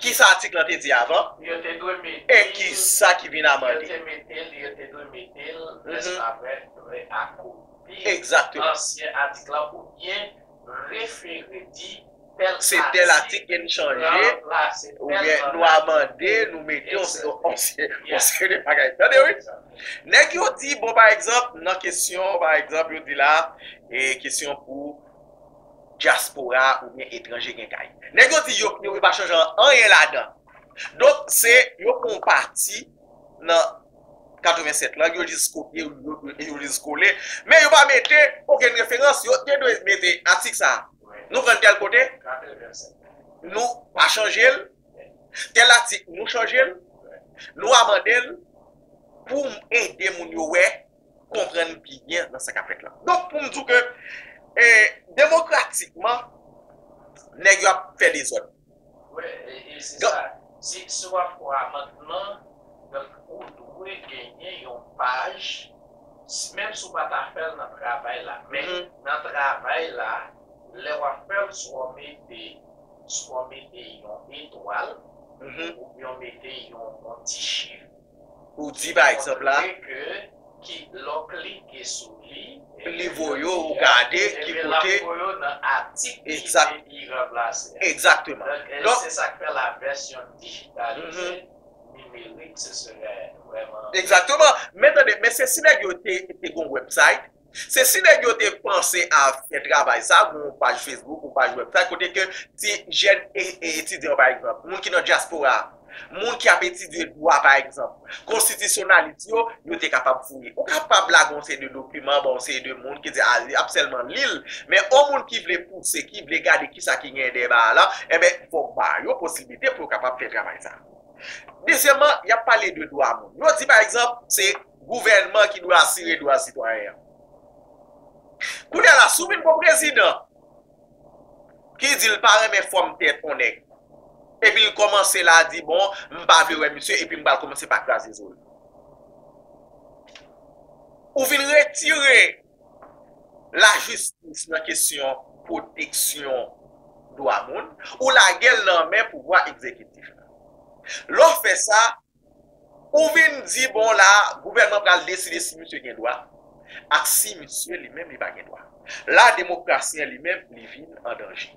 Kisa atik lan te di avan? Yo te dwe mete l. E kisa ki vin amande? Yo te mete l, yo te dwe mete l, mhm, nèspa, vre, vre, akopi, egzakteman, ansyen atik lan oubyen refere di tèl atik, se tèl atik ke n chanje, oubyen nou amande, nou mete yon, yon, yon seri de bagay. Tande, wi. Nèg yo di, bon, pa egzanp, nan kesyon, pa egzanp, yo di la, e kesyon pou dyaspora oubyen etranje gen kay. Nèg yo di yo, yo pa chanje anyen ladan. Donk, se, yo pran yon pati nan katrevennsèt lan, yo jis kopye, yo, yo, yo jis kole. Men yo pa mete okenn referans, yo te dwe mete atik sa a. Nou pran l tèl kote, nou pa chanje l, tèl atik, nou chanje l, nou amande l pou ede moun yo wè, konprann pi byen nan sa k ap fèt la. Donk, pou m di w ke, e, demokratikman, nèg yo ap fè dezòd. Wi, e, e se sa. Si, si w ap fè amandman, donk, ou dwe genyen yon paj, si, menm si w pa ta fè l nan travay la, men, mhm, nan travay la, lè w ap fè l, swa w mete, swa w mete yon etwal, mhm, oubyen w mete yon, yon ti chif. Ou di, pa egzanp, la, montre ke ki, lè w klike sou li, li voye w gade ki kote. Epi l ap voye w nan atik ki te, ki ranplase a. Egzakteman. Donk, e, se sa k fè la vèsyon dijitalize, nimerik, se sera vrèman. Egzakteman. Men tande, men se si nèg yo te, te gon website, se si nèg yo te panse a fè travay sa, gon paj Facebook, gon paj website, kote ke ti jèn e, e etidyan, pa egzanp, moun ki nan dyaspora, moun ki ap etidye dwa, pa egzanp, konstitisyonalis yo, yo te kapab fouye. Ou kapab lage yon seri de dokiman, ba yon seri de moun ki di, a, li ap sèlman li l, men yon moun ki vle pouse, ki vle gade kisa ki genyen dèyè bagay la, enben, fò w ba yo posiblite pou yo kapab fè travay sa. Dezyèmman, y ap pale de dwa moun. Yo di, pa egzanp, se gouvènman ki dwe asire dwa sitwayen an. Kounye a la, si w vin gon prezidan ki di l pa renmen fòm tèt yon nèg, epi l kòmanse la di, bon, m pa vle wè misye, epi m pral kòmanse pa kraze zo l. Ou vin retire lajistis nan kesyon pwoteksyon dwa moun, ou lage l nan men pouvwa egzekitif la. Lè w fè sa, ou vin di, bon, la, gouvènman pral deside si misye gen dwa ak si misye li menm li pa gen dwa. La, demokrasi an li menm, li vin an danje.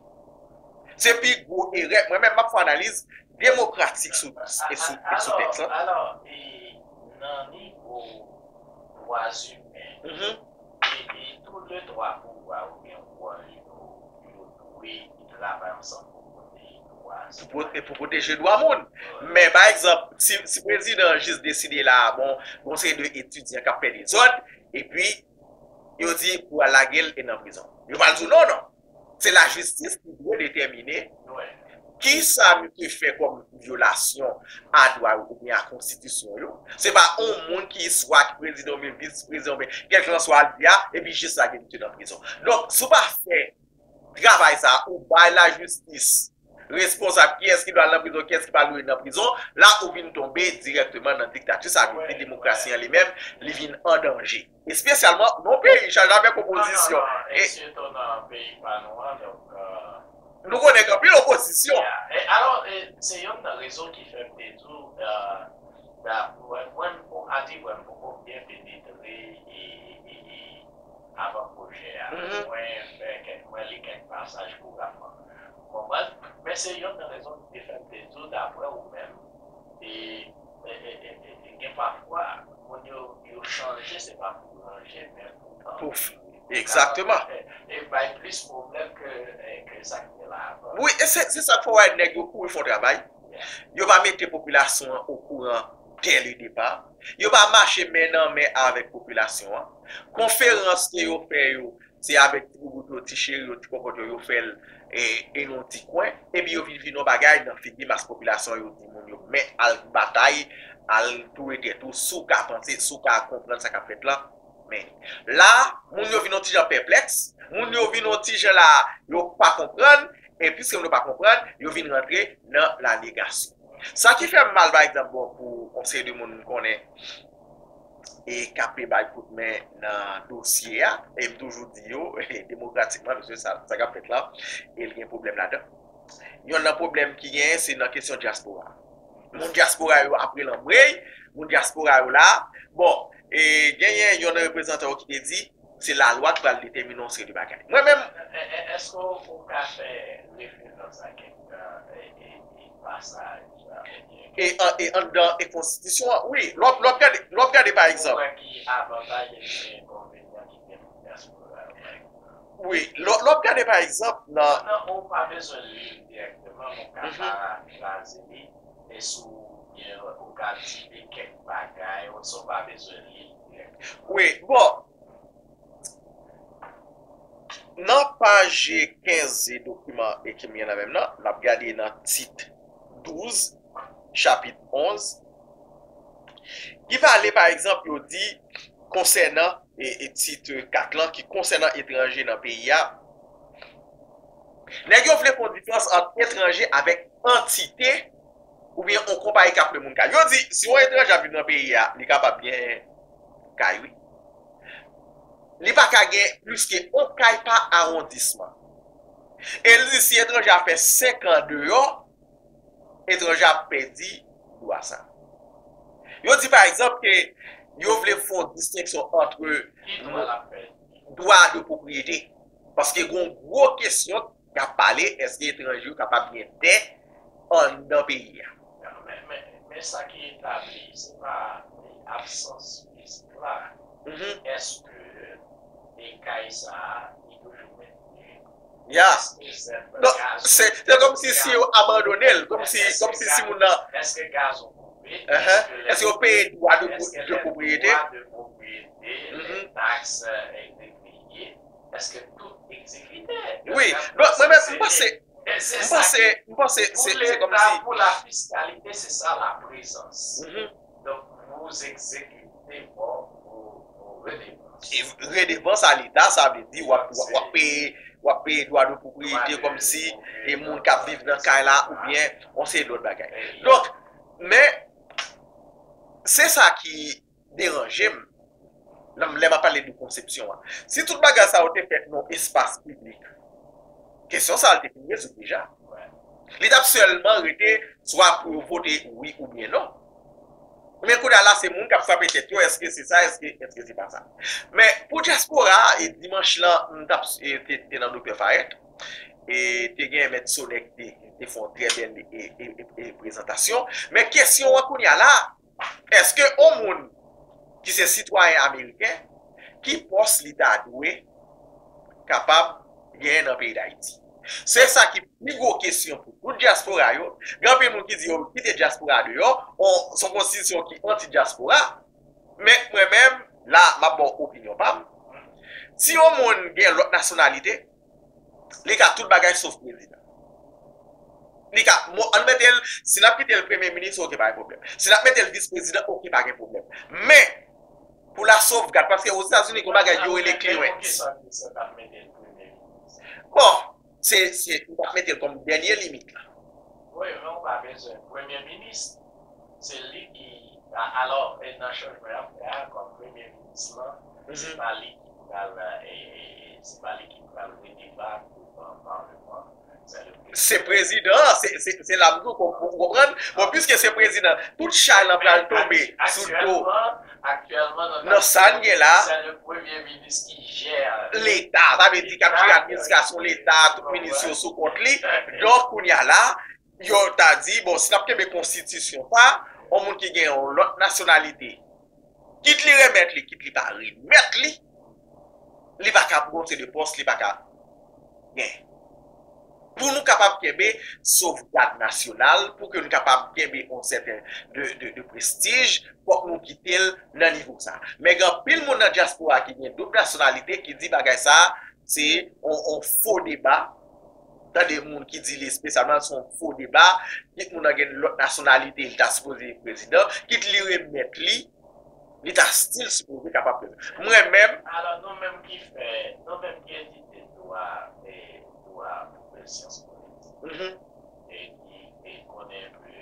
Se pi gwo erè. Mwen menm, m ap fè analiz demokratik sou, e sou, e sou tèks lan. Alò, e nan nivo dwa imen, mhm, e, e tou le twa pouvwa oubyen organ yo, yo dwe travay ansanm pou pwoteje dwa. Pou pwo-, e pou pwoteje dwa moun. Wi. Men, pa egzanp, si, si prezidan an jis deside la, bon, gon seri de etidyan k ap fè dezòd, epi yo di pou al lage l e nan prizon. Yo pral di w non, non. Se lajistis ki dwe detèmine kisa misye fè kòm vyolasyon a dwa yo oubyen a konstitisyon yo. Se pa yon moun ki swa ki prezidan oubyen vis prezidan oubyen kèlkanswa l ye a, epi jis lage misye nan prizon. Donk, si w pa fè travay sa a, ou bay lajistis responsab kiyès ki dwe al nan prizon, kiyès ki pa dwe nan prizon, la ou vin tonbe dirèkteman nan diktati. Sa vle di demokrasi an li menm, li vin an danje. Espesyalman nan yon peyi chaje avèk opozisyon. E sitou nan peyi pa nou an, donk, nou konnen gen anpil opozisyon. Alò, se youn nan rezon ki fè m te di w, mwen, mwen, a di vrè, m poko byen penetre e, e, e, e avan pwojè a. Mwen fè kèk, mwen li kèk pasaj kouramman. Ou konprann? Men se youn nan rezon ki te fè m te di w, daprè ou menm, e, e, e, e, e, gen pafwa, moun yo, yo chanje, se pa pou ranje, men pou kanpe. Pou f- Egzakteman. E bay plis pwoblèm ke, ke sa ki te la avan. Wi, e se, se sa k fè w wè nèg yo kouri fè yon travay. Yo pa mete popilasyon an okouran dès le départ. Yo pa mache men nan men avèk popilasyon an. Konferans ke yo fè yo, se avèk ti boubout yo, ti cheri yo, ti kòkòt yo, yo fè l e, e nan yon ti kwen. Epi yo vin vin yon bagay nan figi mas popilasyon, yo di moun yo, men al batay, al touye tèt ou, si w ka panse, si w ka konprann sa k ap fèt la, men la, moun yo vin yon ti jan pèplèks, moun yo vin yon ti jan la, yo pa konprann, e piske moun yo pa konprann, yo vin rantre nan la negasyon. Sa ki fè m mal, pa egzanp, bon, pou yon seri de moun m konnen e k ape bay kout men nan dosye a, e m toujou di yo, demokratikman, mesye, sa, sa k ap fèt la, e l gen pwoblèm ladan. Yonn nan pwoblèm ki genyen, se nan kesyon dyaspora. Moun dyaspora yo ap rele anmwey, moun dyaspora yo la. Bon, e genyen yonn nan reprezantan yo ki te di, se lalwa ki pral detèmine yon seri de bagay. Mwen menm, èske w ka fè referans a kèk, e, e, e pasaj, e, e, an- e anndan e konstitisyon an, wi. Lè w ap- lè w ap gade, lè w ap gade, pa egzanp, ki avantaj e ki enkonvenyan ki gen pou dyaspora yo, pa egzanp. Wi, lè w- lè w ap gade, pa egzanp, nan- Non, ou pa bezwen li l dirèkteman, men w ka parafraze li, e si w gen, ou ka di li kèk bagay, ou, ou pa bezwen li l dirèkteman. Wi, bon, nan paj kenz dokiman e ki m gen nan men m nan, n ap gade nan tit douz, chapit onz, ki pale, pa egzanp, yo di, konsènan, e, e tit kat lan, ki konsènan etranje nan peyi a, nèg yo vle fè yon diferans ant etranje avèk antite oubyen yon konpayi k ap lwe moun kay. Yo di, si yon etranje ap viv nan peyi a, li kapab gen kay, wi. Li pa ka gen plis ke yon kay pa awondisman. E li di, si etranje a fè senk an deyò, etranje a pèdi dwa sa. Yo di, pa egzanp, ke yo vle fè yon distenksyon ant dwa de pwopriyete. Paske gen yon gwo kesyon k ap pale, èske etranje yo kapab gen tè anndan peyi a? Men, men, men sa ki etabli, se pa absans fizik la. Èske e kay sa a, li toujou mentni? Ya. Èske zèb, non, gazon, se, se kòmsi si yo abandone l, kòmsi, èske kòmsi si moun nan, èske gazon koupe? Èske yo peye dwa de, de pwopriyete? Dwa de pwopriyete, lè taks, e, te peye, èske tout egzekite? Wi, non, mwen menm, m panse, m panse, m panse, se, se kòmsi pou lafiskalite, se sa la prezans. Donk, vous exécutez vos, vos, vos redevances. E redevans a Leta, sa vle di w ap, w ap, w ap peye, w ap peye dwa de pwopriyete kòmsi e moun k ap viv nan kay la oubyen yon seri lòt bagay. Donk, men, se sa ki deranje m, lè m, lè m ap pale de konsepsyon an. Si tout bagay sa yo te fèt nan espas piblik, kesyon sa a te fin rezoud deja. Li t ap sèlman rete swa pou yo vote wi oubyen non. Men kounye a la, se moun k ap frape tèt yo, èske se sa, èske, èske se pa sa. Men pou dyaspora a, e dimanch lan, m t ap, e, te, te nan Doktè Fayèt, e te gen Mèt Sonè ki te, te fè yon trè bèl, e, e, e, e prezantasyon. Men kesyon an kounye a la, èske yon moun ki se sitwayen ameriken, ki pòs li ta dwe kapab genyen nan peyi Dayiti? Se sa ki pi gwo kesyon pou tout dyaspora yo. Gen anpil moun ki di yo kite dyaspora deyò, on, se yon konstitisyon ki anti-dyaspora. Men mwen menm, la, m ap ba w opinyon pa m. Si yon moun gen lòt nasyonalite, Li ka tout bagay sof prezidan. Li ka, mo, ann mete l, si n ap kite l premye minis, oke, pa gen pwoblèm. Si n ap mete l vis prezidan, oke, pa gen pwoblèm. Men, pou la sovgad, paske Ozetazini, gen yon bagay yo rele clearance. Bon, se, se, ou pa mete l kòm dènye limit la. Wi, men ou pa bezwen premye minis. Se li ki, a- alò, e nan chanjman y ap fè a, kòm premye minis lan, se pa li ki pral, e, e, e, se pa li ki pral redeba devan palman. Se prezidan an, se, se, se la m di w, ou konprann? Bon, piske se prezidan, tout chay lan pral tonbe sou do. Aktyèlman, aktyèlman, nan sa n gen la, se le premye minis ki jè Leta, sa vle di k ap jere administrasyon Leta, tout minis yo sou kont li. Donk, kounye a la, yo ta di, bon, si n ap kenbe konstitisyon sa, yon moun ki gen yon lòt nasyonalite, kit li remèt li, kit li pa remèt li, li pa ka, gon seri de pòs li pa ka gen. Pou nou kapab kenbe sovgad nasyonal, pou ke nou kapab kenbe yon sèten de, de, de prestij, fòk nou kite l nan nivo sa. Men gen anpil moun nan dyaspora ki gen doub nasyonalite ki di bagay sa, se yon, yon fo deba. Tande moun ki di li espesyalman se yon fo deba. Kit moun nan gen lòt nasyonalite, li ta sipoze prezidan, kit li remèt li, li ta still sipoze kapab prezidan. Mwen menm, alò, nou menm ki fè, nou menm ki edite dwa, e, dwa pou fè syans politik, mhm, e ki, e konnen enpe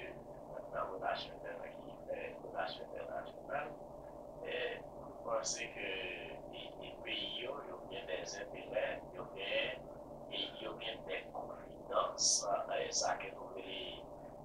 nan relasyon entèna-, ki fè relasyon entènasyonal, e m panse ke e, e peyi yo, yo gen dè enterè, yo gen, e yo gen dè konfidans, e sa ke nou rele,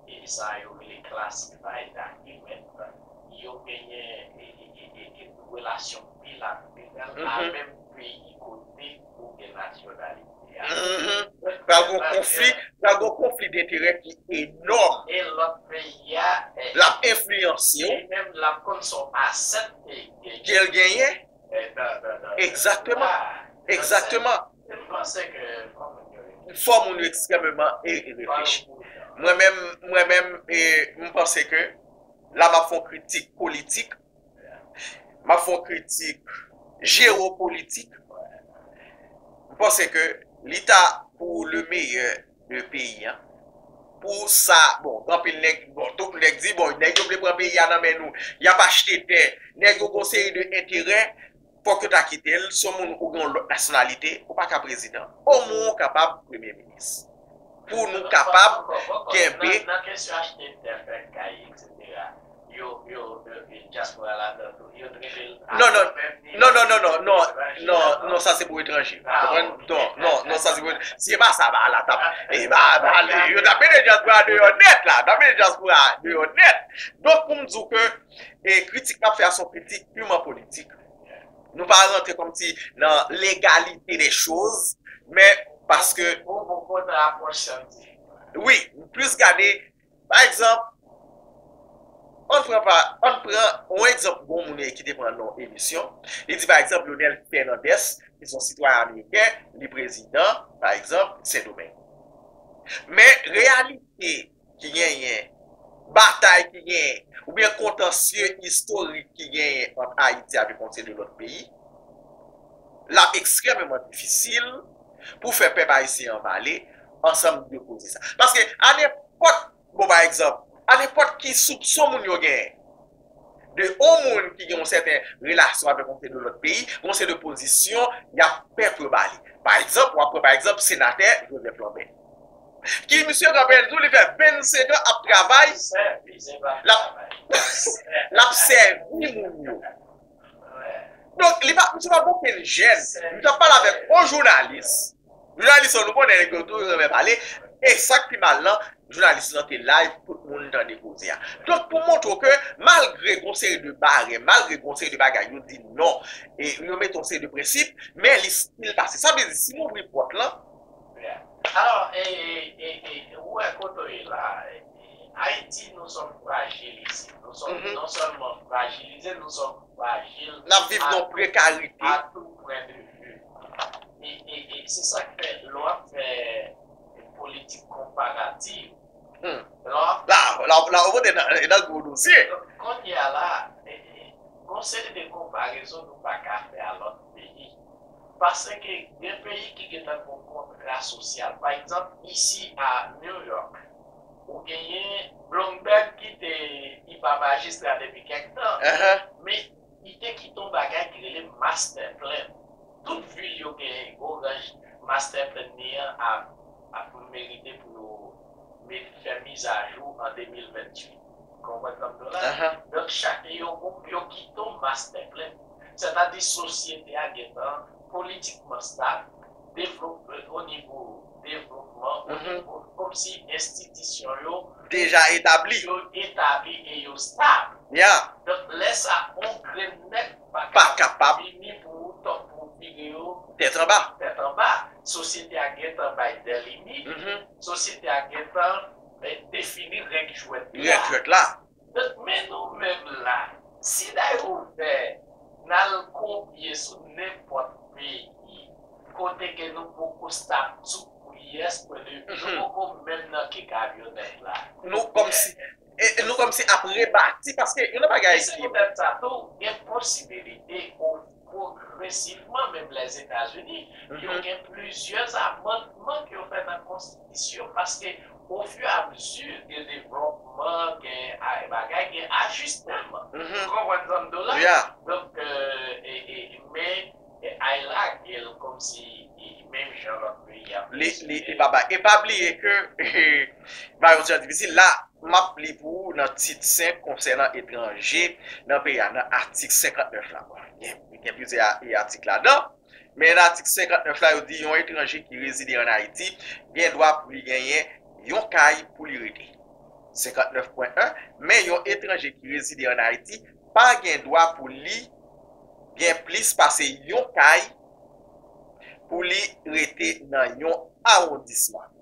e sa yo rele classified agreement, yo genyen, e, e, e, e, e relasyon bilateral avèk peyi kote ou gen nasyonalite a. Mhm. Pral gon konfli, pral gon konfli denterè ki enòm. E lòt peyi a, e, l ap enfliyanse w. Li menm l ap konn se yon asèt ke, ke l genyen. Egzakteman. Egzakteman. M panse ke fò moun yo, fò moun yo ekstrèmeman e, e reflechi. Mwen menm, mwen menm, e, m panse ke la m ap fè yon kritik politik, m ap fè yon kritik jewopolitik. M panse ke li ta pou le meyè de peyi a. Pou sa, bon, gen anpil nèg, bon, tout nèg di, bon, nèg yo vle pran peyi a nan men nou, y ap achte tè, nèg yo gon seri de enterè, fòk yo ta kite l, se yon moun ou gen yon lòt nasyonalite, ou pa ka prezidan. Omwen ou kapab premye minis. Pou nou kapab kenbe. Nan, nan kesyon achte tè, fè kay, etsetera, yo, yo, yo, dyaspora ladan tou, yo trete l. Non, non, non, non, non, non, non, non, non, sa se pou etranje. Konprann? Non, non, non, sa se pou, si se pa sa, ba, la, t ap, e, ba, ba, yo t ap mete dyaspora deyò nèt, la, t ap mete dyaspora deyò nèt. Donk, pou m di w ke, e, kritik m ap fè a, se yon kritik piman politik. Nou pa rantre kòmsi nan legalite de choz, men paske. Ou, ou konn apwòch syantifik. Wi, m plis gade, pa egzanp, ann pran pa, ann pran yon egzanp, gon moun ki te pran nan yon emisyon, li di, pa egzanp, Leonel Fernandez, ki se yon sitwayen ameriken, li prezidan, pa egzanp, Sendomeng. Men reyalite ki genyen, batay ki genyen, oubyen kontansye istorik ki genyen ant Ayiti avèk yon seri de lòt peyi, l ap ekstrèmeman difisil pou fè pèp ayisyen an pale ansanm de koze sa. Paske a nenpòt, bon, pa egzanp, a nenpòt ki soupson moun yo genyen de yon moun ki gen yon sèten relasyon avèk yon seri de lòt peyi, yon seri de pozisyon, y ap pè pou yo ba li. Pa egzanp, w ap pran pa egzanp senatè Joseph Lambert. Ki misye kanpe l di w li fè vennsenk an ap travay, l ap, l ap sèvi moun yo. Donk, li pa, misye pa gen okenn jèn. M t ap pale avèk yon jounalis. Jounalis yo, nou konnen nèg yo toujou renmen pale. E sa k pi mal lan, jounalis lan te live, tout moun tande koze a. Donk, pou montre w ke malgre gon seri de barè, malgre gon seri de bagay, yo di non, e yo mete yon seri de prensip, men li still pase. Sa vle di, si m ouvri pòt lan, Alò, e, e, e, e, ou wè kote w ye la, e, e, Ayiti, nous sommes fragiles ici. Nous sommes non seulement fragilisés, nous sommes fragiles. N ap viv nan prekarite. À tout point de vue. E, e, e se sa k fè, lè w ap fè politik konparativ, lè w ap. La, la, la, ou pote nan, nan gwo dosye. Donk, kounye a la, e, e, gon seri de konparezon nou pa ka fè a lòt peyi. Paske gen peyi ki gentan gon kontrè. eta sosyal. Pa egzanp, isi a New York, ou genyen Bloomberg ki te, li pa majistra depi kèk tan, men li te kite yon bagay ki rele master plan. Tout vil yo genyen gwo ranj master plan li an ap, ap merite pou yo met, fè mizajou an de mil venntuit. Ou konprann sa m di w la? Donk, chak yo, yo kite yon master plan. Sètadi, sosyete a gentan politikman stab, devlop-, o nivo devlopman, o nivo, kòmsi enstitisyon yo deja etabli. Yo etabli e yo stab. Donk, lè sa, yon grenn nèg pa kapab vini pou, pou vire yo tèt anba. Tèt anba. Sosyete a gentan bay de limit. Sosyete a gentan, eh, defini règ jwèt li a. Règ jwèt la. Donk, men nou menm la, si dayè ouvè, n al konpye sou nenpòt peyi, kote ke nou poko stab tou, pyès pwen de, nou poko menm nan ke kamyonèt la. Nou kòmsi, e, e nou kòmsi ap rebati, paske yon nan bagay ki. E se poutèt sa tou, gen posibilite, o, pwogresivman, menm Lèzetazini, yo gen plizyè amannman ke yo fè nan konstitisyon, paske, o fur et à mesure de devlopman, gen a-, bagay, gen ajisteman. Ou konprann sa m di w la? Donk, e, e, men, e, ay lage l kòmsi, e, menm jan lòt peyi ap fonksyone. Li, li, li pa bay. E pa bliye ke, ba yon ti jan difisil. La, m ap li pou ou nan tit senk konsènan etranje nan peyi a, nan atik senkantnèf la. Bon, gen, gen plizyè a-, e atik ladan, men nan atik senkantnèf la, yo di yon etranje ki rezide ann Ayiti gen dwa pou li genyen yon kay pou li rete. Senkantnèf pwen en, men yon etranje ki rezide ann Ayiti pa gen dwa pou li gen plis pase yon kay pou li rete nan yon awondisman.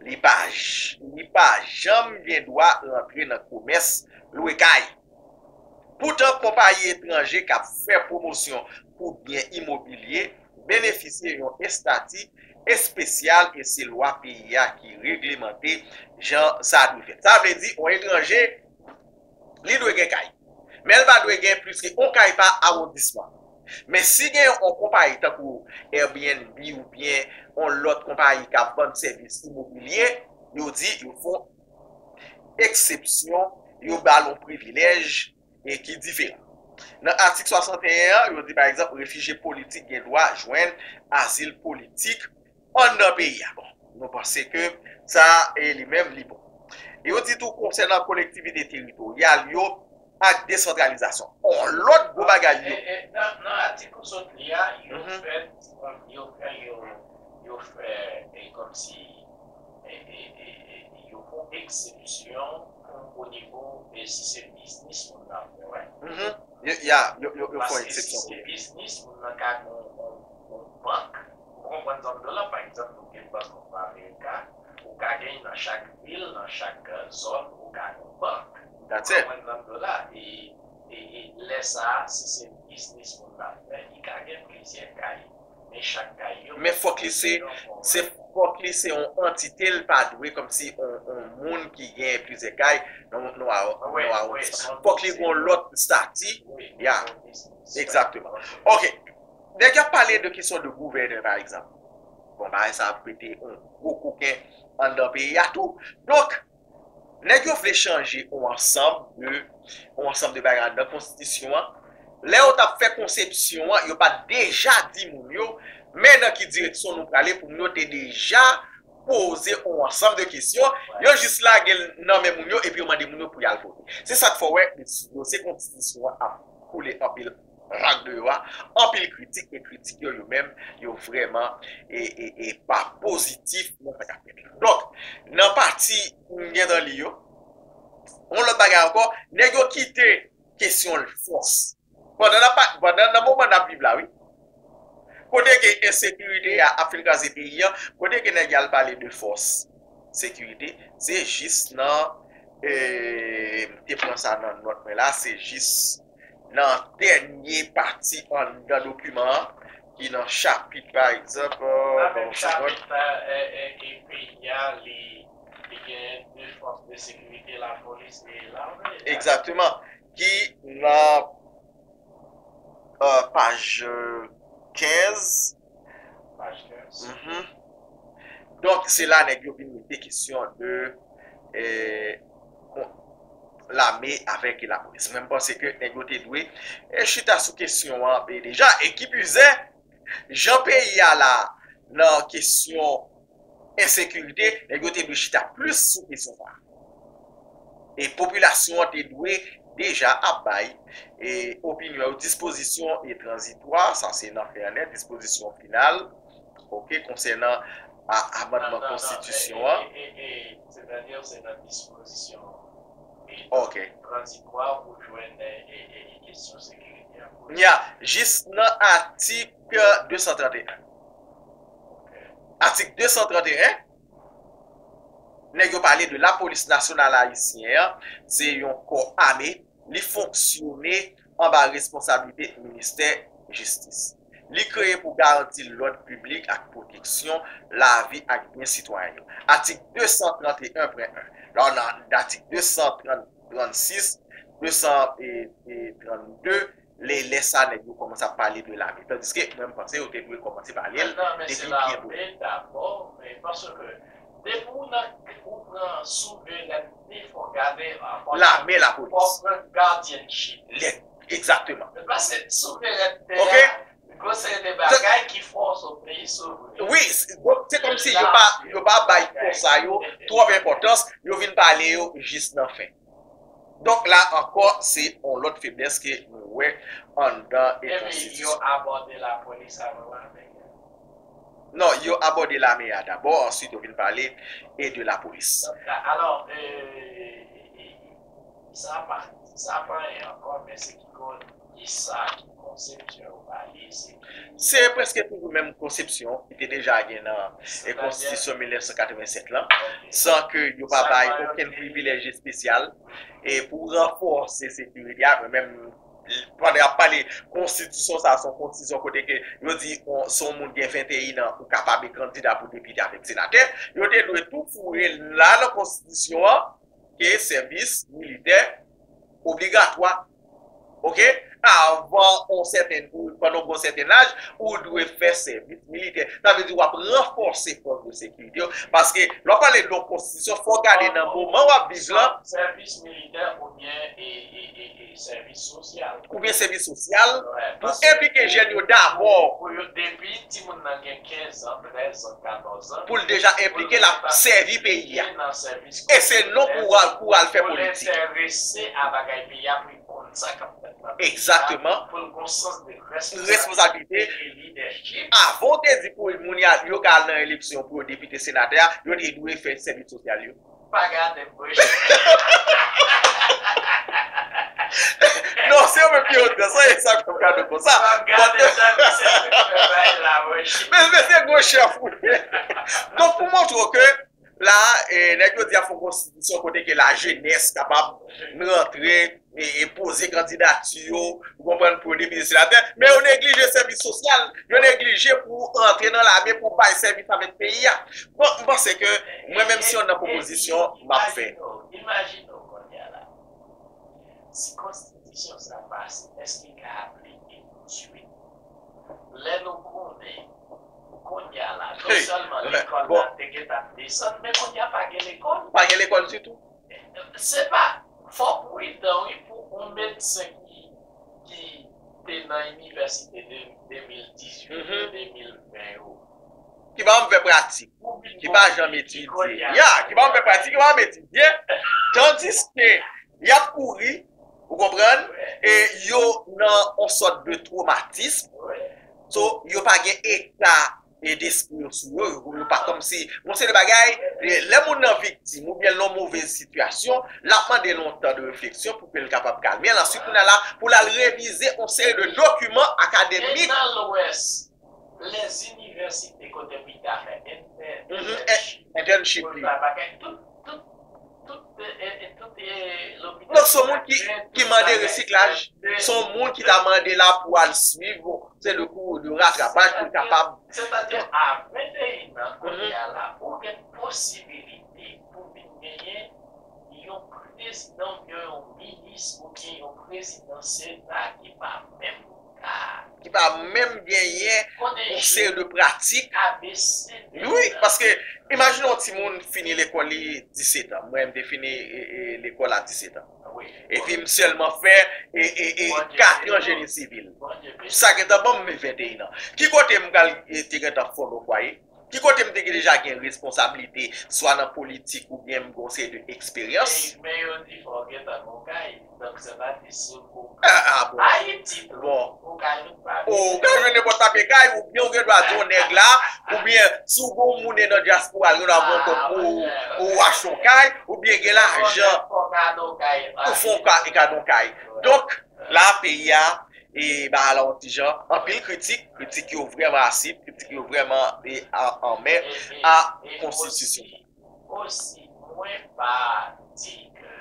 Li pa j-, li pa janm gen dwa rantre nan komès lwe kay. Poutan, konpayi etranje k ap fè pwomosyon pou byen imobilye benefisye yon estati espesyal e se lwa peyi a ki reglemante jan sa dwe fèt. Sa vle di, yon etranje, li dwe gen kay. Men l pa dwe gen plis ke yon kay pa awondisman. Men si gen yon konpayi tankou Airbnb oubyen yon lòt konpayi k ap vann sèvis imobilye, yo di yo fè yon eksepsyon, yo ba l yon privilèj, e ki diferan. Nan atik swasanteyen an, yo di, pa egzanp, refijye politik gen dwa jwenn azil politik anndan peyi a. Bon, nou panse ke sa, e li menm, li bon. Yo di tou, konsènan kolektivite teritoryal yo ak desantralizasyon, yon lòt gwo bagay yo. E, e, nan, nan atik ou sot li a, yo fè, yo fè, yo, yo fè, e, kòmsi, e, e, e, e, yo fè yon eksepsyon pou, o nivo, e, si se biznis moun nan ap fè, wè. Yo, ya, yo, yo, yo fè yon eksepsyon pou li. Paske si se biznis, moun nan ka gen yon, yon, yon bank. Ou konprann sa m di w la, pa egzanp, nou gen Bank of America, ou ka gen nan chak vil, nan chak, e, zòn, ou ka gen yon bank. Ou konprann sa m di w la, e, e, e lè sa a, si se biznis moun nan ap fè, li ka gen plizyè kay. Men chak kay yo. Men fòk li se, se fòk li se yon antite, l pa dwe kòmsi yon, yon moun ki gen plizyè kay nan, nan, nan awondisman. Fòk li gen yon lòt estati. Ya, egzakteman. Ok. Nèg y ap pale de kesyon de gouvènè, pa egzanp. Bon, bagay sa ap mete yon gwo koken anndan peyi a tou. Donk, nèg yo vle chanje yon ansanm de, yon ansanm de bagay anndan konstitisyon an. Lè yo t ap fè konsepsyon an, yo pa t deja di moun yo, men nan ki direksyon nou prale, pou moun yo te deja poze yon ansanm de kesyon. Yo jis lage l nan men moun yo, epi yo mande moun yo pou y al vote. Se sa k fè w wè, dosye konstitisyon an ap koule anpil rak deyò a, anpil kritik, e kritik yo, yo menm, yo vrèman, e, e, e pa pozitif nan sa k ap fèt la. Donk, nan pati m gentan li yo, yon lòt bagay ankò, nèg yo kite kesyon fòs. Pandan n ap pa-, pandan nan moman n ap viv la, wi. Kote ke ensekirite a ap fin kraze peyi an, kote ke nèg y al pale de fòs sekirite, se jis nan, e, m te pran sa nan nòt mwen la, se jis nan dènye pati anndan dokiman an, ki nan chapit, pa egzanp, e, ban m yon segond. Chapit la, e, e, e peyi a, li, li gen de fòs de sekirite, lapolis e lame. Egzakteman. Ki nan, e, paj, e, kenz. Paj kenz. Mhm. Donk, se la nèg yo vin mete kesyon de eh, kon- lame avèk lapolis. Mwen, m panse ke nèg yo te dwe eh, chita sou kesyon an eh, deja, e ki plize, jan peyi a la nan kesyon ensekirite, nèg yo te dwe chita plis sou kesyon sa a. E popilasyon an te dwe deja ap bay e opinyon yo, dispozisyon e tranzitwa, sa se nan fè an nèt, dispozisyon final, oke, konsènan a- amandman konstitisyon an. Sètadi, se nan dispozisyon e Ok. Tranzitwa pou jwenn e, e, e kesyon sekirite a. Nya, jis nan atik de san trant e en. Atik de san trant e en, nèg yo pale de lapolis nasyonal ayisyen an, se yon kò ame, li fonksyone anba responsablite ministè jistis. Li kreye pou garanti lòd piblik ak pwoteksyon lavi ak byen sitwayen yo. Atik de san trant e en pwen en. La, nan atik de san trant, trannsis, de san trannde, lè, lè sa nèg yo kòmanse ap pale de lame. Tandiske mwen, m panse yo te dwe kòmanse pale l depi byen bonè. Lame dabò, men paske depi ou nan, ou pran souverènte, fò gade ankò lame, lapolis, fò pran guardianship. Lè, egzakteman. Paske souverènte a, gwo seri de bagay ki fè w se yon peyi souvren. Wi, se kòmsi yo pa, yo pa bay kò sa yo twòp enpòtans, yo vin pale yo jis nan fen. Donk la ankò, se yon lòt feblès ke nou wè anndan e konstitisyon. Epi yo abòde lapolis avan lame a. Non, yo abòde lame a dabò, answit yo vin pale e de lapolis. Donk, alò, e, e, e, sa pa, sa pa anyen ankò, men se ki kon, ki sa, ki konsepsyon yo ba li, se ki. Se prèske toujou menm konsepsyon ki te deja gen nan e konstitisyon mil nèf san katrevennsèt lan, san ke yo pa bay okenn privilèj espesyal e pou ranfòse sekirite a, men menm pandan y ap pale konstitisyon sa, se yon konstitisyon kote ke yo di se yon moun gen venteyen an ou kapab kandida pou depite avèk senatè, yo te dwe tou foure la nan konstitisyon an ke sèvis militè obligatwa. Oke? Avan yon sèten, ou, pandan yon sèten laj, ou dwe fè sèvis militè. Sa vle di w ap ranfòse fòs de sekirite yo. Paske lè w pale de yon konstitisyon, fò w gade nan moman w ap viv lan. Sèvis militè oubyen e, e, e, e sèvis sosyal. Oubyen sèvis sosyal pou enplike jèn yo dabò. Pou yo depi timoun nan gen kenz an, trèz an, katòz an. Pou l deja enplike l ap sèvi peyi a. E se non pou w al, pou w al fè politik. Pou l enterese a bagay peyi a, pou l konn sa k ap fèt nan peyi a. Egzakteman. Pou l gon sans de responsablite e lidèchip. Avan w te di pou moun yo ka al nan eleksyon pou yo depite, senatè a, yo te dwe fè sèvis sosyal yo. Pa gade m, monchè. Non, se yo menm ki otè, sa e sa k ap gade konsa. Pa gade sa, misye te fè bay la, monchè. Men, men se gwo chèf ou ye. Donk, pou montre w ke la, e, nèg yo di y ap fè yon konstitisyon kote ke lajenès kapab rantre e, e poze kandidati yo, ou konprann, pou yo depite, senatè, men yo neglije sèvis sosyal, yo neglije pou antre nan lame pou bay sèvis avèk peyi a. Bon, m panse ke mwen menm si yon nan pwopozisyon m ap fè. Imajine w, imajine w kounye a la. Si konstitisyon sa pase, èske l ka aplike tousuit? Lè nou konnen, kounye a la, non sèlman lekòl la te gentan desann, men kounye a pa gen lekòl. Pa gen lekòl ditou. Se pa, fò w pridan, wi, pou yon medsen ki, ki te nan inivèsite de de mil dizuit, de mil ven yo. Ki pa janm fè pratik, ki pa janm etidye. Ya, ki pa janm fè pratik, ki pa janm etidye. Tandiske y ap kouri, ou konprann, e yo nan yon sòt de twomatis. So, yo pa gen eta e, despri yo sou yo, yo, yo pa kòmsi yon seri de bagay, e, lè moun nan viktim oubyen l nan yon move sitiyasyon, l ap mande l yon tan de refleksyon pou ke l kapab kalme l. Answit, kounye a la, pou l al revize yon seri de dokiman akademik. E nan Lwès, lèzinivèsite kote pou y ta fè entè-, mhm, entènship, entènship pou l li. Fè bagay, tout, tout, tout, e, e, tout, e, lopital. Donk, se yon moun ki, ki mande resiklaj, se yon moun ki ta mande la pou al swiv, se de kou de ratrapaj pou l kapab. Sètadi, a venteyen an, kounye a la, ou gen posibilite pou vin genyen yon prezidan, oubyen yon minis, oubyen yon prezidan sena ki pa menm ki pa menm genyen yon seri de pratik. Wi, paske imajine yon timoun fini lekòl li disèt an. Mwen, m te fini e, e, lekòl a disèt an. Epi m sèlman fè e, e, e, kat an jeni sivil. Sa gentan ban m venteyen an. Ki kote m pral e, te gentan fonde yon fwaye? Ki kote m te gen deja gen responsablite, swa nan politik oubyen m gen yon seri de eksperyans? Men yo di fò w gentan gon kay. Donk, sa pa di sou kou. Ah, ah, bon. Ayiti tou. Bon. Ou ka jwenn papye. Ou ka jwenn nenpòt papye kay, oubyen ou gen dwa di yon nèg la, oubyen si w gon moun nan dyaspora, l gen dwa gon kòb pou ou achte yon kay, oubyen gen lajan pou fè yon ka-, kado yon kay. Donk, la, peyi a, e, ba la yon ti jan, anpil kritik, kritik yo vrèman asid, kritik yo vrèman e, a-, anmè a konstitisyon. Osi, mwen pa di ke,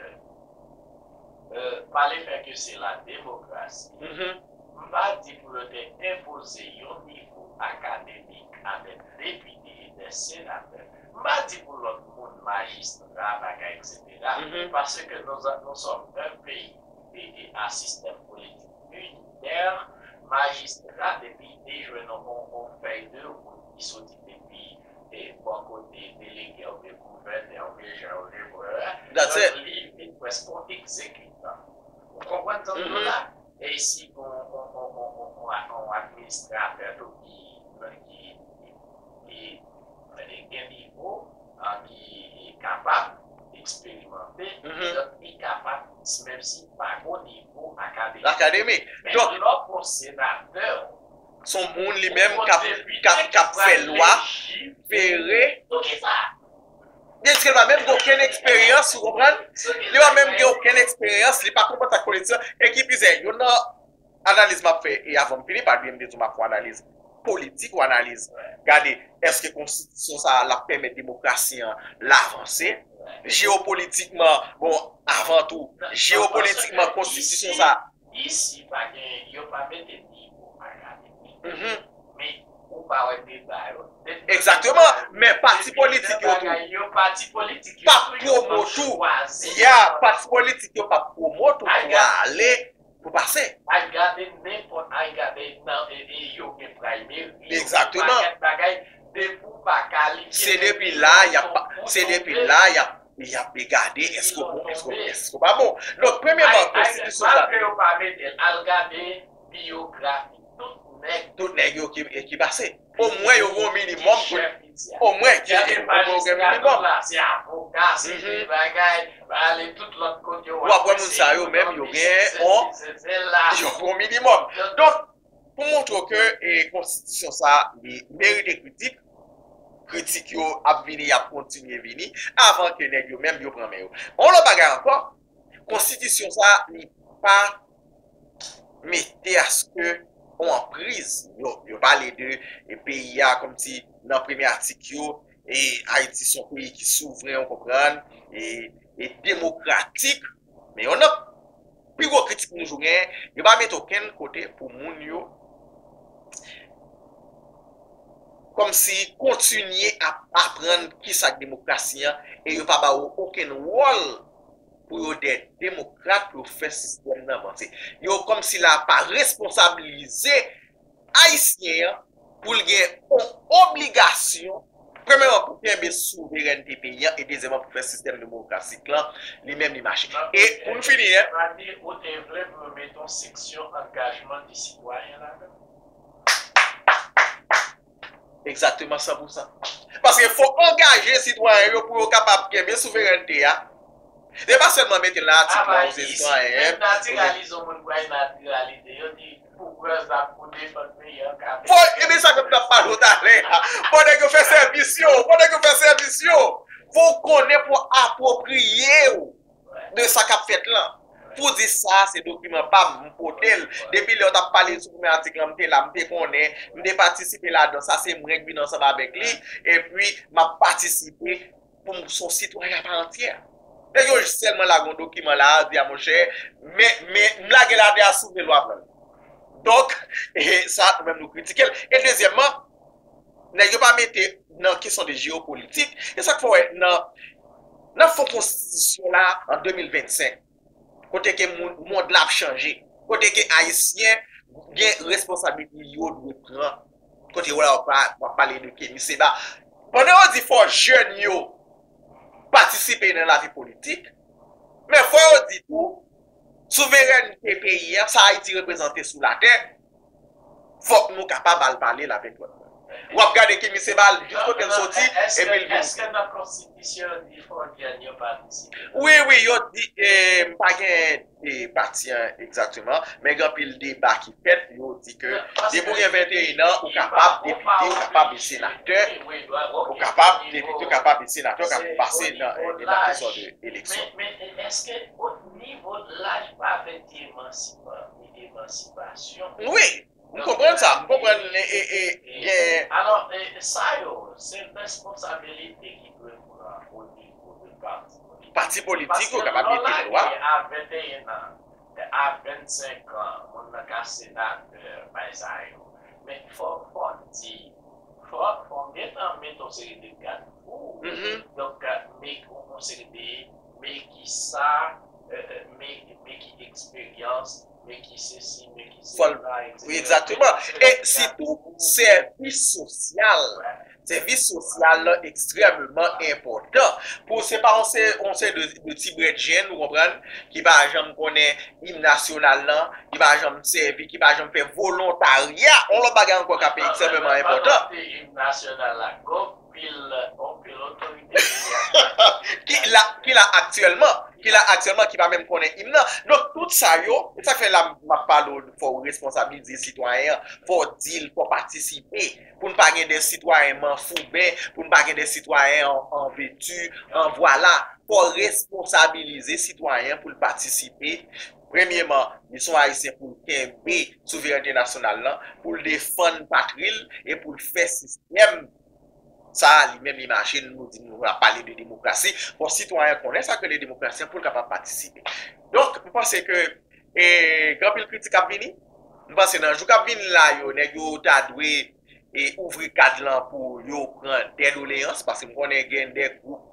euh, pa le fè ke se la demokrasi, m pa di pou yo te enpoze yon nivo akademik avèk depite e dè senatè. M pa di pou lòt moun, majistra, bagay, et cetera. Paske nou, nou sòm yon peyi e, e a sistèm politik initè, majistra, depi te jwenn yon, yon, yon fèy de wout ki soti depi e bò kote delege oubyen gouvènè oubyen jan yo vle wè, donk li vin prèske yon egzekitan. Ou konprann sa m di w la? E si yon, yon, yon, yon, yon, yon administratè tou ki, ki, ki, ki gen nivo, a, ki kapab eksperimante, donk li kapab, menm si pa gon nivo akademik. Akademik. Men donk, lè w gon senatè, se yon moun li menm k ap, k ap, k ap fè lwa, fere. Pou ki sa? Byen ke li pa menm gen okenn eksperyans, ou konprann? Li pa menm gen okenn eksperyans, li pa konprann sa k politisyen. E ki pi se, youn nan analiz m ap fè, e avan m fini, pa bliye m te di w m ap fè yon analiz politik ou analiz, gade, èske konstitisyon sa a l ap pèmèt demokrasi an l avanse? Jewopolitikman, bon, avan tou, jewopolitikman, konstitisyon sa a. Isi, pa gen, yo pa mete nivo akademik. Men, ou pa wè deba yo. Egzakteman. Men pati politik yo tou. Yo pati politik yo p ap pwomot ou. Ya, pati politik yo p ap pwomot ou pou ale, pou pase. Al gade nenpòt, al gade nan, e, e, yo gen primary, yo gen pakèt bagay, depi w pa kalifye, se depi la, y ap, se depi la, y ap, y ap gade, èske w bon, èske w, èske w pa bon. Donk, premyèman, konstitisyon sa. Malgre yo pa mete l, al gade biyografi tout nèg. Tout nèg yo ki, ki pase. Omwen yo gen yon minimòm pou, omwen ki, omwen yo gen minimòm. Se avoka, se de bagay, ale tout lòt kote w ap wè moun sa yo menm yo gen yon, yo gen yon minimòm. Donk, pou montre w ke, e, konstitisyon sa a, li merite kritik, kritik yo ap vini, y ap kontinye vini, avan ke nèg yo menm yo pran men yo. Yon lòt bagay ankò, konstitisyon sa a, li pa mete aske yon anpriz. Yo, yo pale de, e, peyi a kòmsi nan premye atik yo, e, Ayiti se yon peyi ki souvren, ou konprann, e, e demokratik. Men yon nan pi gwo kritik nou toujou genyen, yo pa mete okenn kote pou moun yo kòmsi kontinye ap aprann kisa k demokrasi an, e yo pa ba yo okenn wòl pou yo dè demokrat pou yo fè sistèm nan vanse. Yo kòmsi la pa responsabilize Ayisyen an pou l gen yon obligasyon, premyèman, pou kenbe souverènte peyi an, e dezyèmman, pou fè sistèm demokratik lan li menm li mache. E pou n fini, en. Ou te vle pou yo mete yon seksyon angajman di sitwayen ladan? Egzakteman, san pou san. Paske fò angaje sitwayen yo pou yo kapab kenbe souverènte a. Se pa sèlman mete nan atik la, ou se sitwayen. Menm natiralize yon moun pou al natiralize, yo di pou prèv la pou defann peyi an ka fè. Fò, e byen sa ke m t ap pale w talè a. Fò nèg yo fè sèvis yo, fò nèg yo fè sèvis yo. Fò w konnen pou w apwopriye w de sa k ap fèt lan. Pou di sa, se dokiman pa m, m pote l. Depi lè w t ap pale sou premye atik lan, m te la, m te konnen, m te patisipe ladan. Sa se mwen k vin ansanm avèk li, epi m ap patisipe pou m se yon sitwayen apa antyè. Nèg yo sèlman lage yon dokiman la, di a monchè, men, men, m lage l atè a, si w vle lwa pran l. Donk, e sa, nou menm nou kritike l. E dezyèmman, nèg yo pa mete nan kesyon de jewopolitik. E sa k fè w wè nan, nan fon konstitisyon la, an de mil vennsenk, kote ke moun, mond la ap chanje, kote ke Ayisyen gen responsablite yo dwe pran. Kote w la w pa w ap pale de Kemi Seba. Pandan yo di fò jèn yo patisipe nan lavi politik, men fò yo di tou souverènte peyi a, sa Ayiti reprezante sou latè, fòk nou kapab al pale l avèk lòt moun. W ap gade Kemi Seba, jis kote l soti, epi l vin. Èske nan konstitisyon yo di fò jèn yo patisipe? Wi, wi, yo di, eh, m pa gen eh, pati an egzakteman, men gen anpil deba ki fèt, yo di ke depi w gen venteyen an, ou kapab depite, ou kapab senatè, ou kapab depite, ou kapab senatè, ou kapab pase nan, eh, nan kesyon de eleksyon. Men, men, men èske nivo laj pa vle di emansipa-, emansipasyon? Wi, m konprann sa, m konprann, e, e, e, gen. Alò, e, sa yo, se responsabilite ki dwe pran o nivo de pati politik. Pati politik yo kapab mete lwa. Paske lè w lage a venteyen an, a vennsenk an, moun nan ka senatè, bay sa yo. Men fò, fò di, fò, fò gentan mete yon seri de gad fou. Donk, men yon, yon seri de, men ki sa, eh, eh, men, men ki eksperyans, men ki sesi, men ki sela, etsetera, etsetera. Wi, egzakteman. E sitou, sèvis sosyal. Sèvis sosyal lan ekstrèmeman enpòtan. Pou se pa yon se, yon se de, de ti brèt jenn, ou konprann, ki pa janm konnen im nasyonal lan, ki pa janm sèvi, ki pa janm fè volontarya, yon lòt bagay ankò k ap ekstrèmeman enpòtan. Im nasyonal la, gon pil, gon pil otorite peyi a ki la, ki la aktyèlman, ki la aktyèlman, ki pa menm konnen im nan. Donk, tout sa yo, e sa k fè la m ap pale w, fò w responsabilize sitwayen an, fò w di l, fò w patisipe, pou n pa gen de sitwayen manfouben, pou n pa gen de sitwayen an, an veti, an vwala. Fò w responsabilize sitwayen an pou l patisipe. Premyeman, li se yon Ayisyen pou l kenbe souverènte nasyonal lan, pou l defann patri l e pou l fè sistèm sa a li menm li mache, nou di nou ap pale de demokrasi. Fò sitwayen konnen sa k rele demokrasi an pou l kapab patisipe. Donk, m panse ke, e, gen anpil kritik ap vini. M panse nan jou k ap vini la yo, nèg yo ta dwe, e, ouvri kad lan pou yo pran dè doleyans, paske m konnen gen de gwoup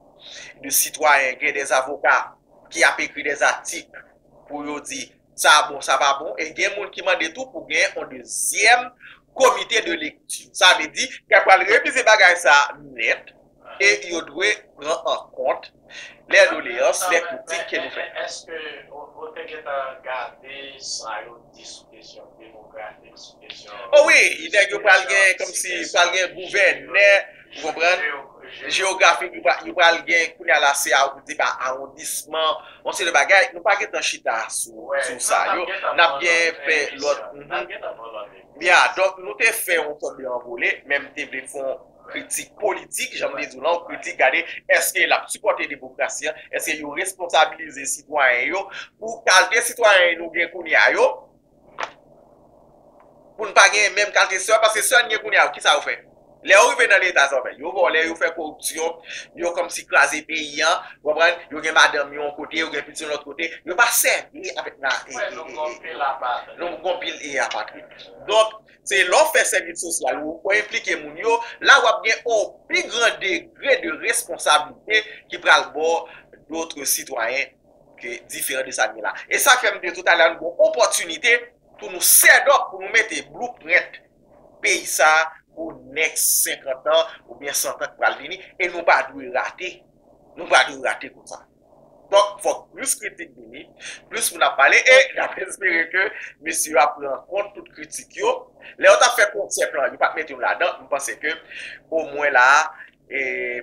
de sitwayen, gen de avoka ki ap ekri de atik pou yo di sa bon, sa pa bon. E gen moun ki mande tou pou gen yon dezyèm komite de lekti. Sa vle di, y ap pral revize bagay sa nèt e yo dwe pran an kont lè doleyans, lè kritik ke nou fè. Èske ou, ou te gentan gade sa yo di sou kesyon demografik, sou kesyon... O wi, nèg yo pral gen, kòmsi, pral gen gouvènè, ou konprann? Jewografik, yo pral, yo pral gen, kounye a la, se a, ou di pa awondisman, yon seri de bagay, nou pa gentan chita sou, sou sa yo. N ap gen fè lòt. Ya, donk, nou te fè yon sòt de anvole, men m te vle fè yon kritik politik, jan m te di w lan, yon kritik, gade, èske l ap sipòte demokrasi an, èske yo responsabilize sitwayen yo, pou kalite sitwayen nou gen kounye a yo, pou n pa gen menm kalite sè, paske sè n gen kounye a yo, kisa yo fè? Lè yo rive nan leta sa yo fè, yo vòlè, yo fè koripsyon, yo kòmsi kraze peyi an, w konprann? Yo gen madanm yo yon kote, yo gen pitit yon lòt kote, yo pa sèvi avèk la, e, e, e, e, nou gon pil e apatrid. Donk, se lè w fè sèvis sosyal ou, ou enplike moun yo, la w ap gen yon pi gran degre de responsablite ki pral ba w dòt sitwayen ke diferan de sa n gen la. E sa k fè m di w toutalè, nou gon opòtinite pou nou set up, pou nou mete blueprint peyi sa pou next senkant an oubyen san an k pral vini, e nou pa dwe rate. Nou pa dwe rate konsa. Donk, fòk plis kritik vini, plis moun ap pale, e n ap espere ke mesye yo ap pran kont tout kritik yo. Lè yo t ap fè konsèp lan, yo pa t mete nou ladan, m panse ke omwen la a, e,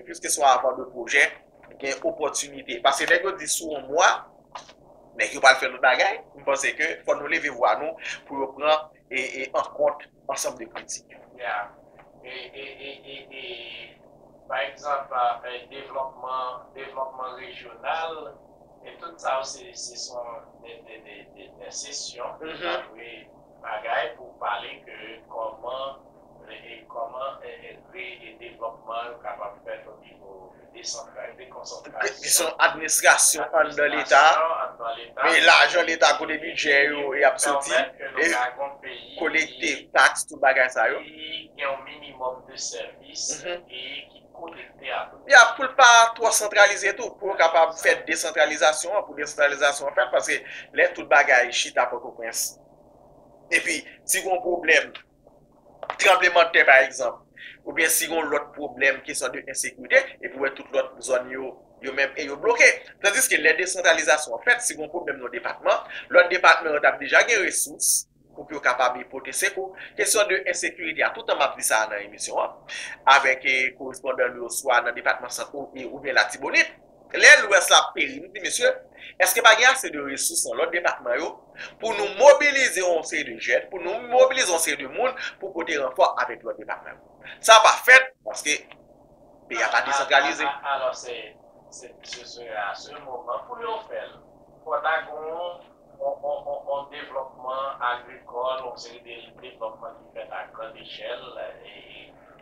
pliske swa avan de pwojè, gen opòtinite. Paske nèg yo di sou yon mwa, nèg yo pral fè lòt bagay. M panse ke fò nou leve vwa nou pou yo pran e, e an kont ansanm de kritik yo. Ya. E, e, e, e, e, pa egzanp, e, devlòpman, devlòpman rejyonal, e tout sa yo, se, se son de, de, de, de, de sesyon ki ta dwe bagay pou pale ke kòman, e, e kòman, e, e, re-, e devlòpman yo kapab fèt o nivo desantra-, dekonsantrasyon. Kesyon administrasyon anndan Leta, anndan Leta, e lajan Leta kote bidjè yo e ap soti, pèmèt ke nou e ka gen yon peyi kolekte ki, taks, tout bagay sa yo. Ki gen yon minimòm de sèvis e ki konekte a tout. Ya, pou l pa twò santralize tou, pou yo kapab fè desantralizasyon an, pou desantralizasyon an fèt, paske lè tout bagay chita Pòtoprens, Epi, si gen yon pwoblèm tranblemanntè, pa egzanp, oubyen si gen yon lòt pwoblèm, kesyon de ensekirite, epi w wè tout lòt zòn yo, yo menm, e yo bloke. Tandiske lè desantralizasyon an fèt, si gen yon pwoblèm nan depatman, lòt depatman yo t ap deja gen resous pou yo kapab pote sekou. Kesyon de ensekirite a, tout tan m ap di sa a nan emisyon an, avèk, eh, korespondan nou yo, swa nan depatman Sant ou, e, oubyen Latibonit, lè Lwès la ap peri, m di, mesye, èske pa gen ase de resous nan lòt depatman yo pou nou mobilize yon seri de jèn, pou nou mobilize yon seri de moun pou pote ranfò avèk lòt depatman yo? Sa pa fèt paske peyi a pa desantralize. Alò, se, se, se, se, a se moman pou yo fè l. Fò ta gen yon, yon, yon, yon, yon devlòpman agrikòl, yon seri de devlòpman ki fèt a grann echèl, e, e,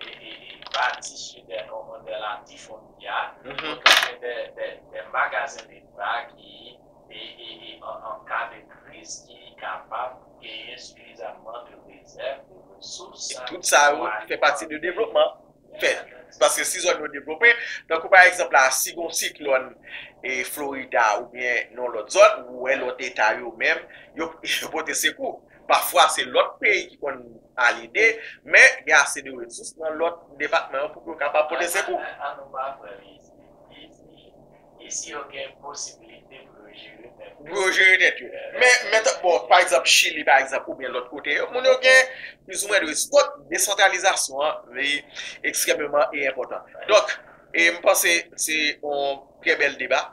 e, e, e bati sou de, de latifondya, mhm, pou gen de, de, de magazen leta ki, e, e, e, an, an ka de kriz, ki kapab genyen sifizamman de rezèv, de resous. E tout sa yo fè pati de devlòpman. Fè. Paske si zòn yo devlope, tankou pa egzanp la, si gon siklòn, e, Florida oubyen nan lòt zòn, ou wè lòt eta yo menm, yo, yo pote sekou. Pafwa, se lòt peyi ki konn al ede, men gen ase de resous nan lòt depatman yo pou yo kapab pote sekou. An, an, an nou pa pran li isit. Isit, isit yo gen posibilite pou yo jere tèt yo. Pou yo jere tèt yo. Men, men, bon, pa egzanp, Chili, pa egzanp, oubyen lòt kote yo, moun yo gen plizoumwen de resous. Donk, desantralizasyon an, li ekstrèmeman e enpòtan. Donk, e m panse se yon trè bèl deba.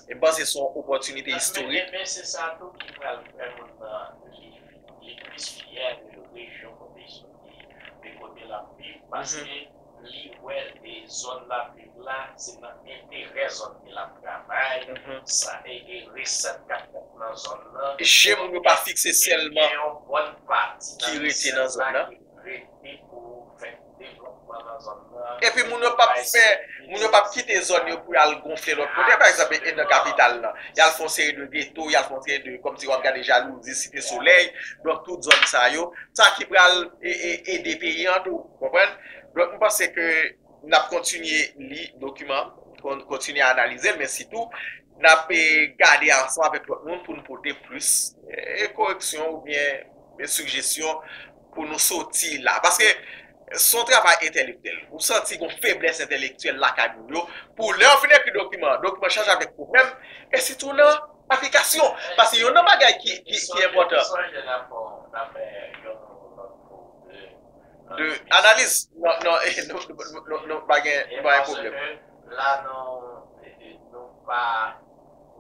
E m panse se yon opòtinite istorik. Men, men se sa tou ki pral fè moun nan li, li plis fyè de rejyon kote li soti, de kote l ap viv, paske li wè e zòn l ap viv la, se nan enterè zòn li l ap travay, sa e, e resèt k ap fèt nan zòn nan. Je moun yo pa fikse sèlman ki rete nan zòn nan. Rete pou fè devlòpman nan zòn nan. Epi moun yo p ap fè, moun yo p ap kite zòn yo pou y al gonfle lòt kote. Pa egzanp, e nan kapital lan, y al fè yon seri de geto, y al fè yon seri de, kòmsi w ap gade jalouzi Site Solèy, donk tout zòn sa yo. Sa ki pral e, e, ede peyi an tou, konprann? Donk, m panse ke n ap kontinye li dokiman, kon-, kontinye analize l, men sitou, n ap, e, gade ansanm avèk lòt moun pou n pote plis, e, koreksyon oubyen, e, sijesyon pou nou soti la. Paske se yon travay entèlektyèl. Ou santi gon feblès entèlektyèl lakay moun yo. Pou lè yo fin ekri dokiman, dokiman chaje avèk pwoblèm, e sitou nan aplikasyon. Paske youn nan bagay ki, ki, ki enpòtan. De analiz. Non, non, e, nou, nou, nou, nou pa gen, nou pa gen pwoblèm. La, nou, nou pa,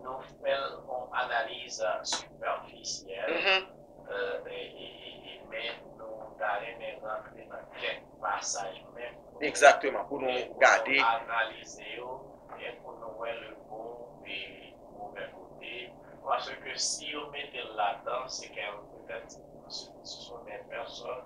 nou fè yon analiz, euh, sipèfisyèl. Mhm. Euh, e, e, e, e, men nou ta renmen rantre nan kèk pasaj menm pou nou, egzakteman, pou nou gade, pou nou analize yo, e pou nou wè le bon e move kote. Paske si yo mete l ladan, se ke petèt se, se, se sont des personnes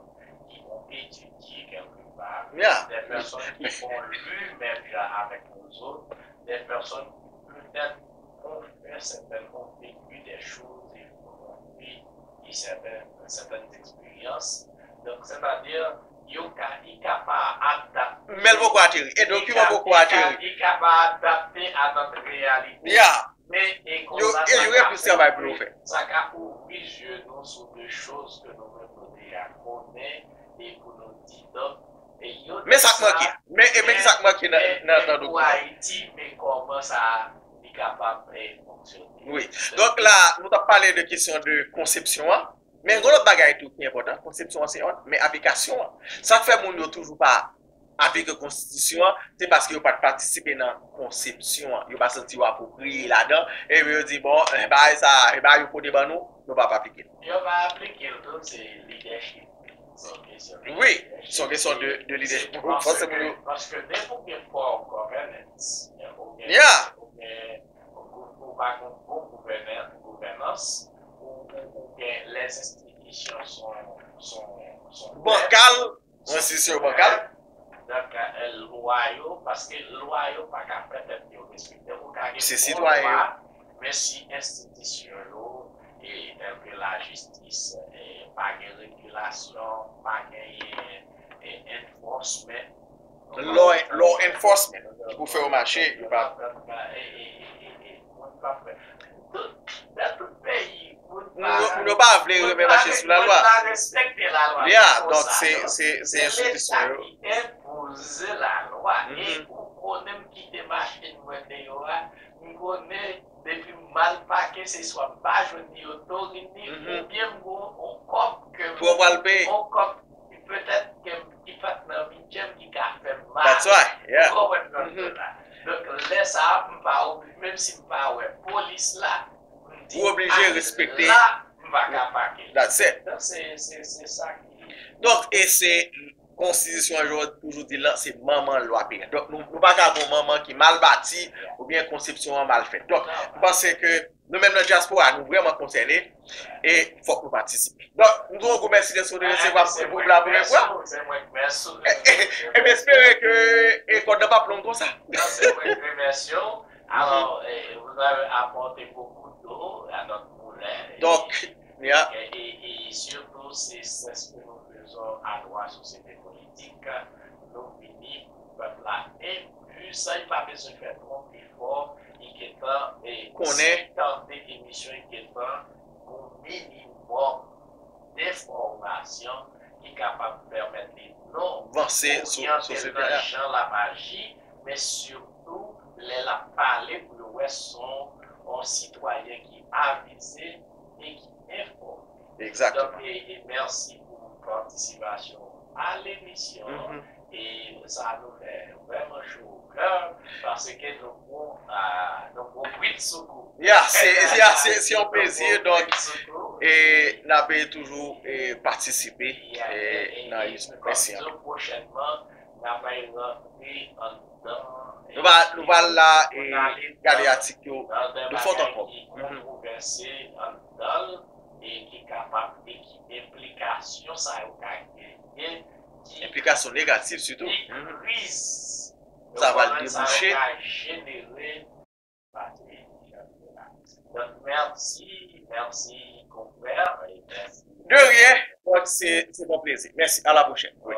qui ont étudié quelque part, des personnes qui ont lu même genre avec nous autres, des personnes qui peut-être ont fait certaines, ont vécu des choses et ont vécu certaines, certaines expériences. Donc, c'est-à-dire, yo ka, li ka pa adapte. Men l poko ateri. E dokiman poko ateri. Li ka pa adapte à notre réalité. Yeah. Men, e konsa, yo, e yo gen plis travay pou yo fè. Sa ka ouvri je nou sou de choz ke nou menm nou deja konnen e pou nou di, donk, e yo. Men sa k manke. Men, e men ki sa k manke nan, nan, nan dokiman. Pou Ayiti, men kòman sa li kapab, e, fonksyone. Wi. Donk la, nou t ap pale de kesyon de konsepsyon an. Men gen lòt bagay tou ki enpòtan. Konsepsyon an se yon, men aplikasyon an. Sa k fè moun yo toujou pa aplike konstitisyon an, se paske yo pa t patisipe nan konsepsyon an. Yo pa santi yo apwopriye ladan, epi yo di, bon, eh, bagay sa, eh, bagay yo pote ban nou, nou p ap aplike l. Yo pa aplike l tou, se lidèchip. Se yon kesyon de lidèchip. Wi, se yon kesyon de, de lidèchip. Fòse moun yo. Paske depi w gen poor governance, ou gen, ou gen, ou gen, ou pa gen bon gouvènan-, gouvènans, ou, ou, ou gen les institutions sont, sont, sont bankal. Yon enstitisyon yo bankal. Donk, eh, lwa yo, paske lwa yo pa ka fè tèt yo respekte. Ou ka gen bon lwa, men si enstitisyon yo, e, tèl ke lajistis, e, pa gen regilasyon, pa genyen, e, enforcement. Law, law enforcement, ki pou fè yo mache, yo pa. Donk, e, e, e, e, e, moun pa fè. Tout, nan tout peyi, moun Moun yo, moun yo pa vle renmen mache sou lalwa. Mwen pa respekte lalwa. Ya, Se donk konsa se yo. se se Se enstitisyon leta yo. Ki enpoze lalwa. E Mhm. ou konnen m kite machin mwen deyò a, m konnen depi m al pake se swa m pa jwenn ni oto ni Mhm. oubyen m gon yon kòb ke m Pou w pral peye. yon kòb ki petèt ke m ki pa t nan bidjè m ki ka fè m mal. That's right, yeah. Ou konprann sa m di la. Donk lè sa a m pa obli menm si m pa wè polis la, m di Ou oblije respekte. La m pa ka pake. That's it. Donk se se se sa ki Donk, e se konstitisyon an, jan w toujou di l lan, se manman lwa peyi a. Donk, nou, nou pa ka gen yon manman ki mal bati oubyen konsepsyon an mal fèt. Donk, m panse ke nou menm nan dyaspora, nou vrèman konsène e fòk nou patisipe. Donk, m di w yon gwo mèsi dèske w te resevwa m pou la premyè fwa. Se mwen ki mèsi w. E m espere ke e kòd nan p ap long konsa. Non, c'est moi qui remercie. Alors, eh, vous avez apporté beaucoup d'eau à notre moulin. Et, Donk, ya. et, et, et surtout, c'est c'est ce que nous faisons à Nwa Sosyete Politik. Nou vini pou pèp la enkli, san li pa bezwen fè twòp efò, li gentan eh, Konnen. Tande emisyon, li gentan gon minimòm denfòmasyon ki kapab pèmèt li non Vanse sou oryante l sosyete nan a. Jan l ap aji, men sitou lè l ap pale pou yo wè se yon sitwayen ki avize e ki enfòme. Egzakteman. Donk, e, e mèsi pou patisipasyon a lemisyon. Mhm. E sa nou fè vrèman cho o kè paske nou pran, ah, nou pran prit sou kou. Ya, se ya, se se yon plezi. Donk, Prit sou kou. E n ap toujou e patisipe e nan emisyon. Mèsi anpil. Pwochènman, n ap rantre anndan. Nou va nou va la e Pou n ale gade nan- atik yo nan de de fond en bagay comble. Ki Mhm. Kontwovèse anndan l e ki kapab e ki enplikasyon sa yo ka genyen ki Enplikasyon negatif sitou. ki Mhm. kriz Sa va yo debouche. Ka jenere. Donk, mèsi, mèsi, konfrè, e mèsi. De rien. Donk, se se yon plezi. Mèsi. À la prochaine. Oui.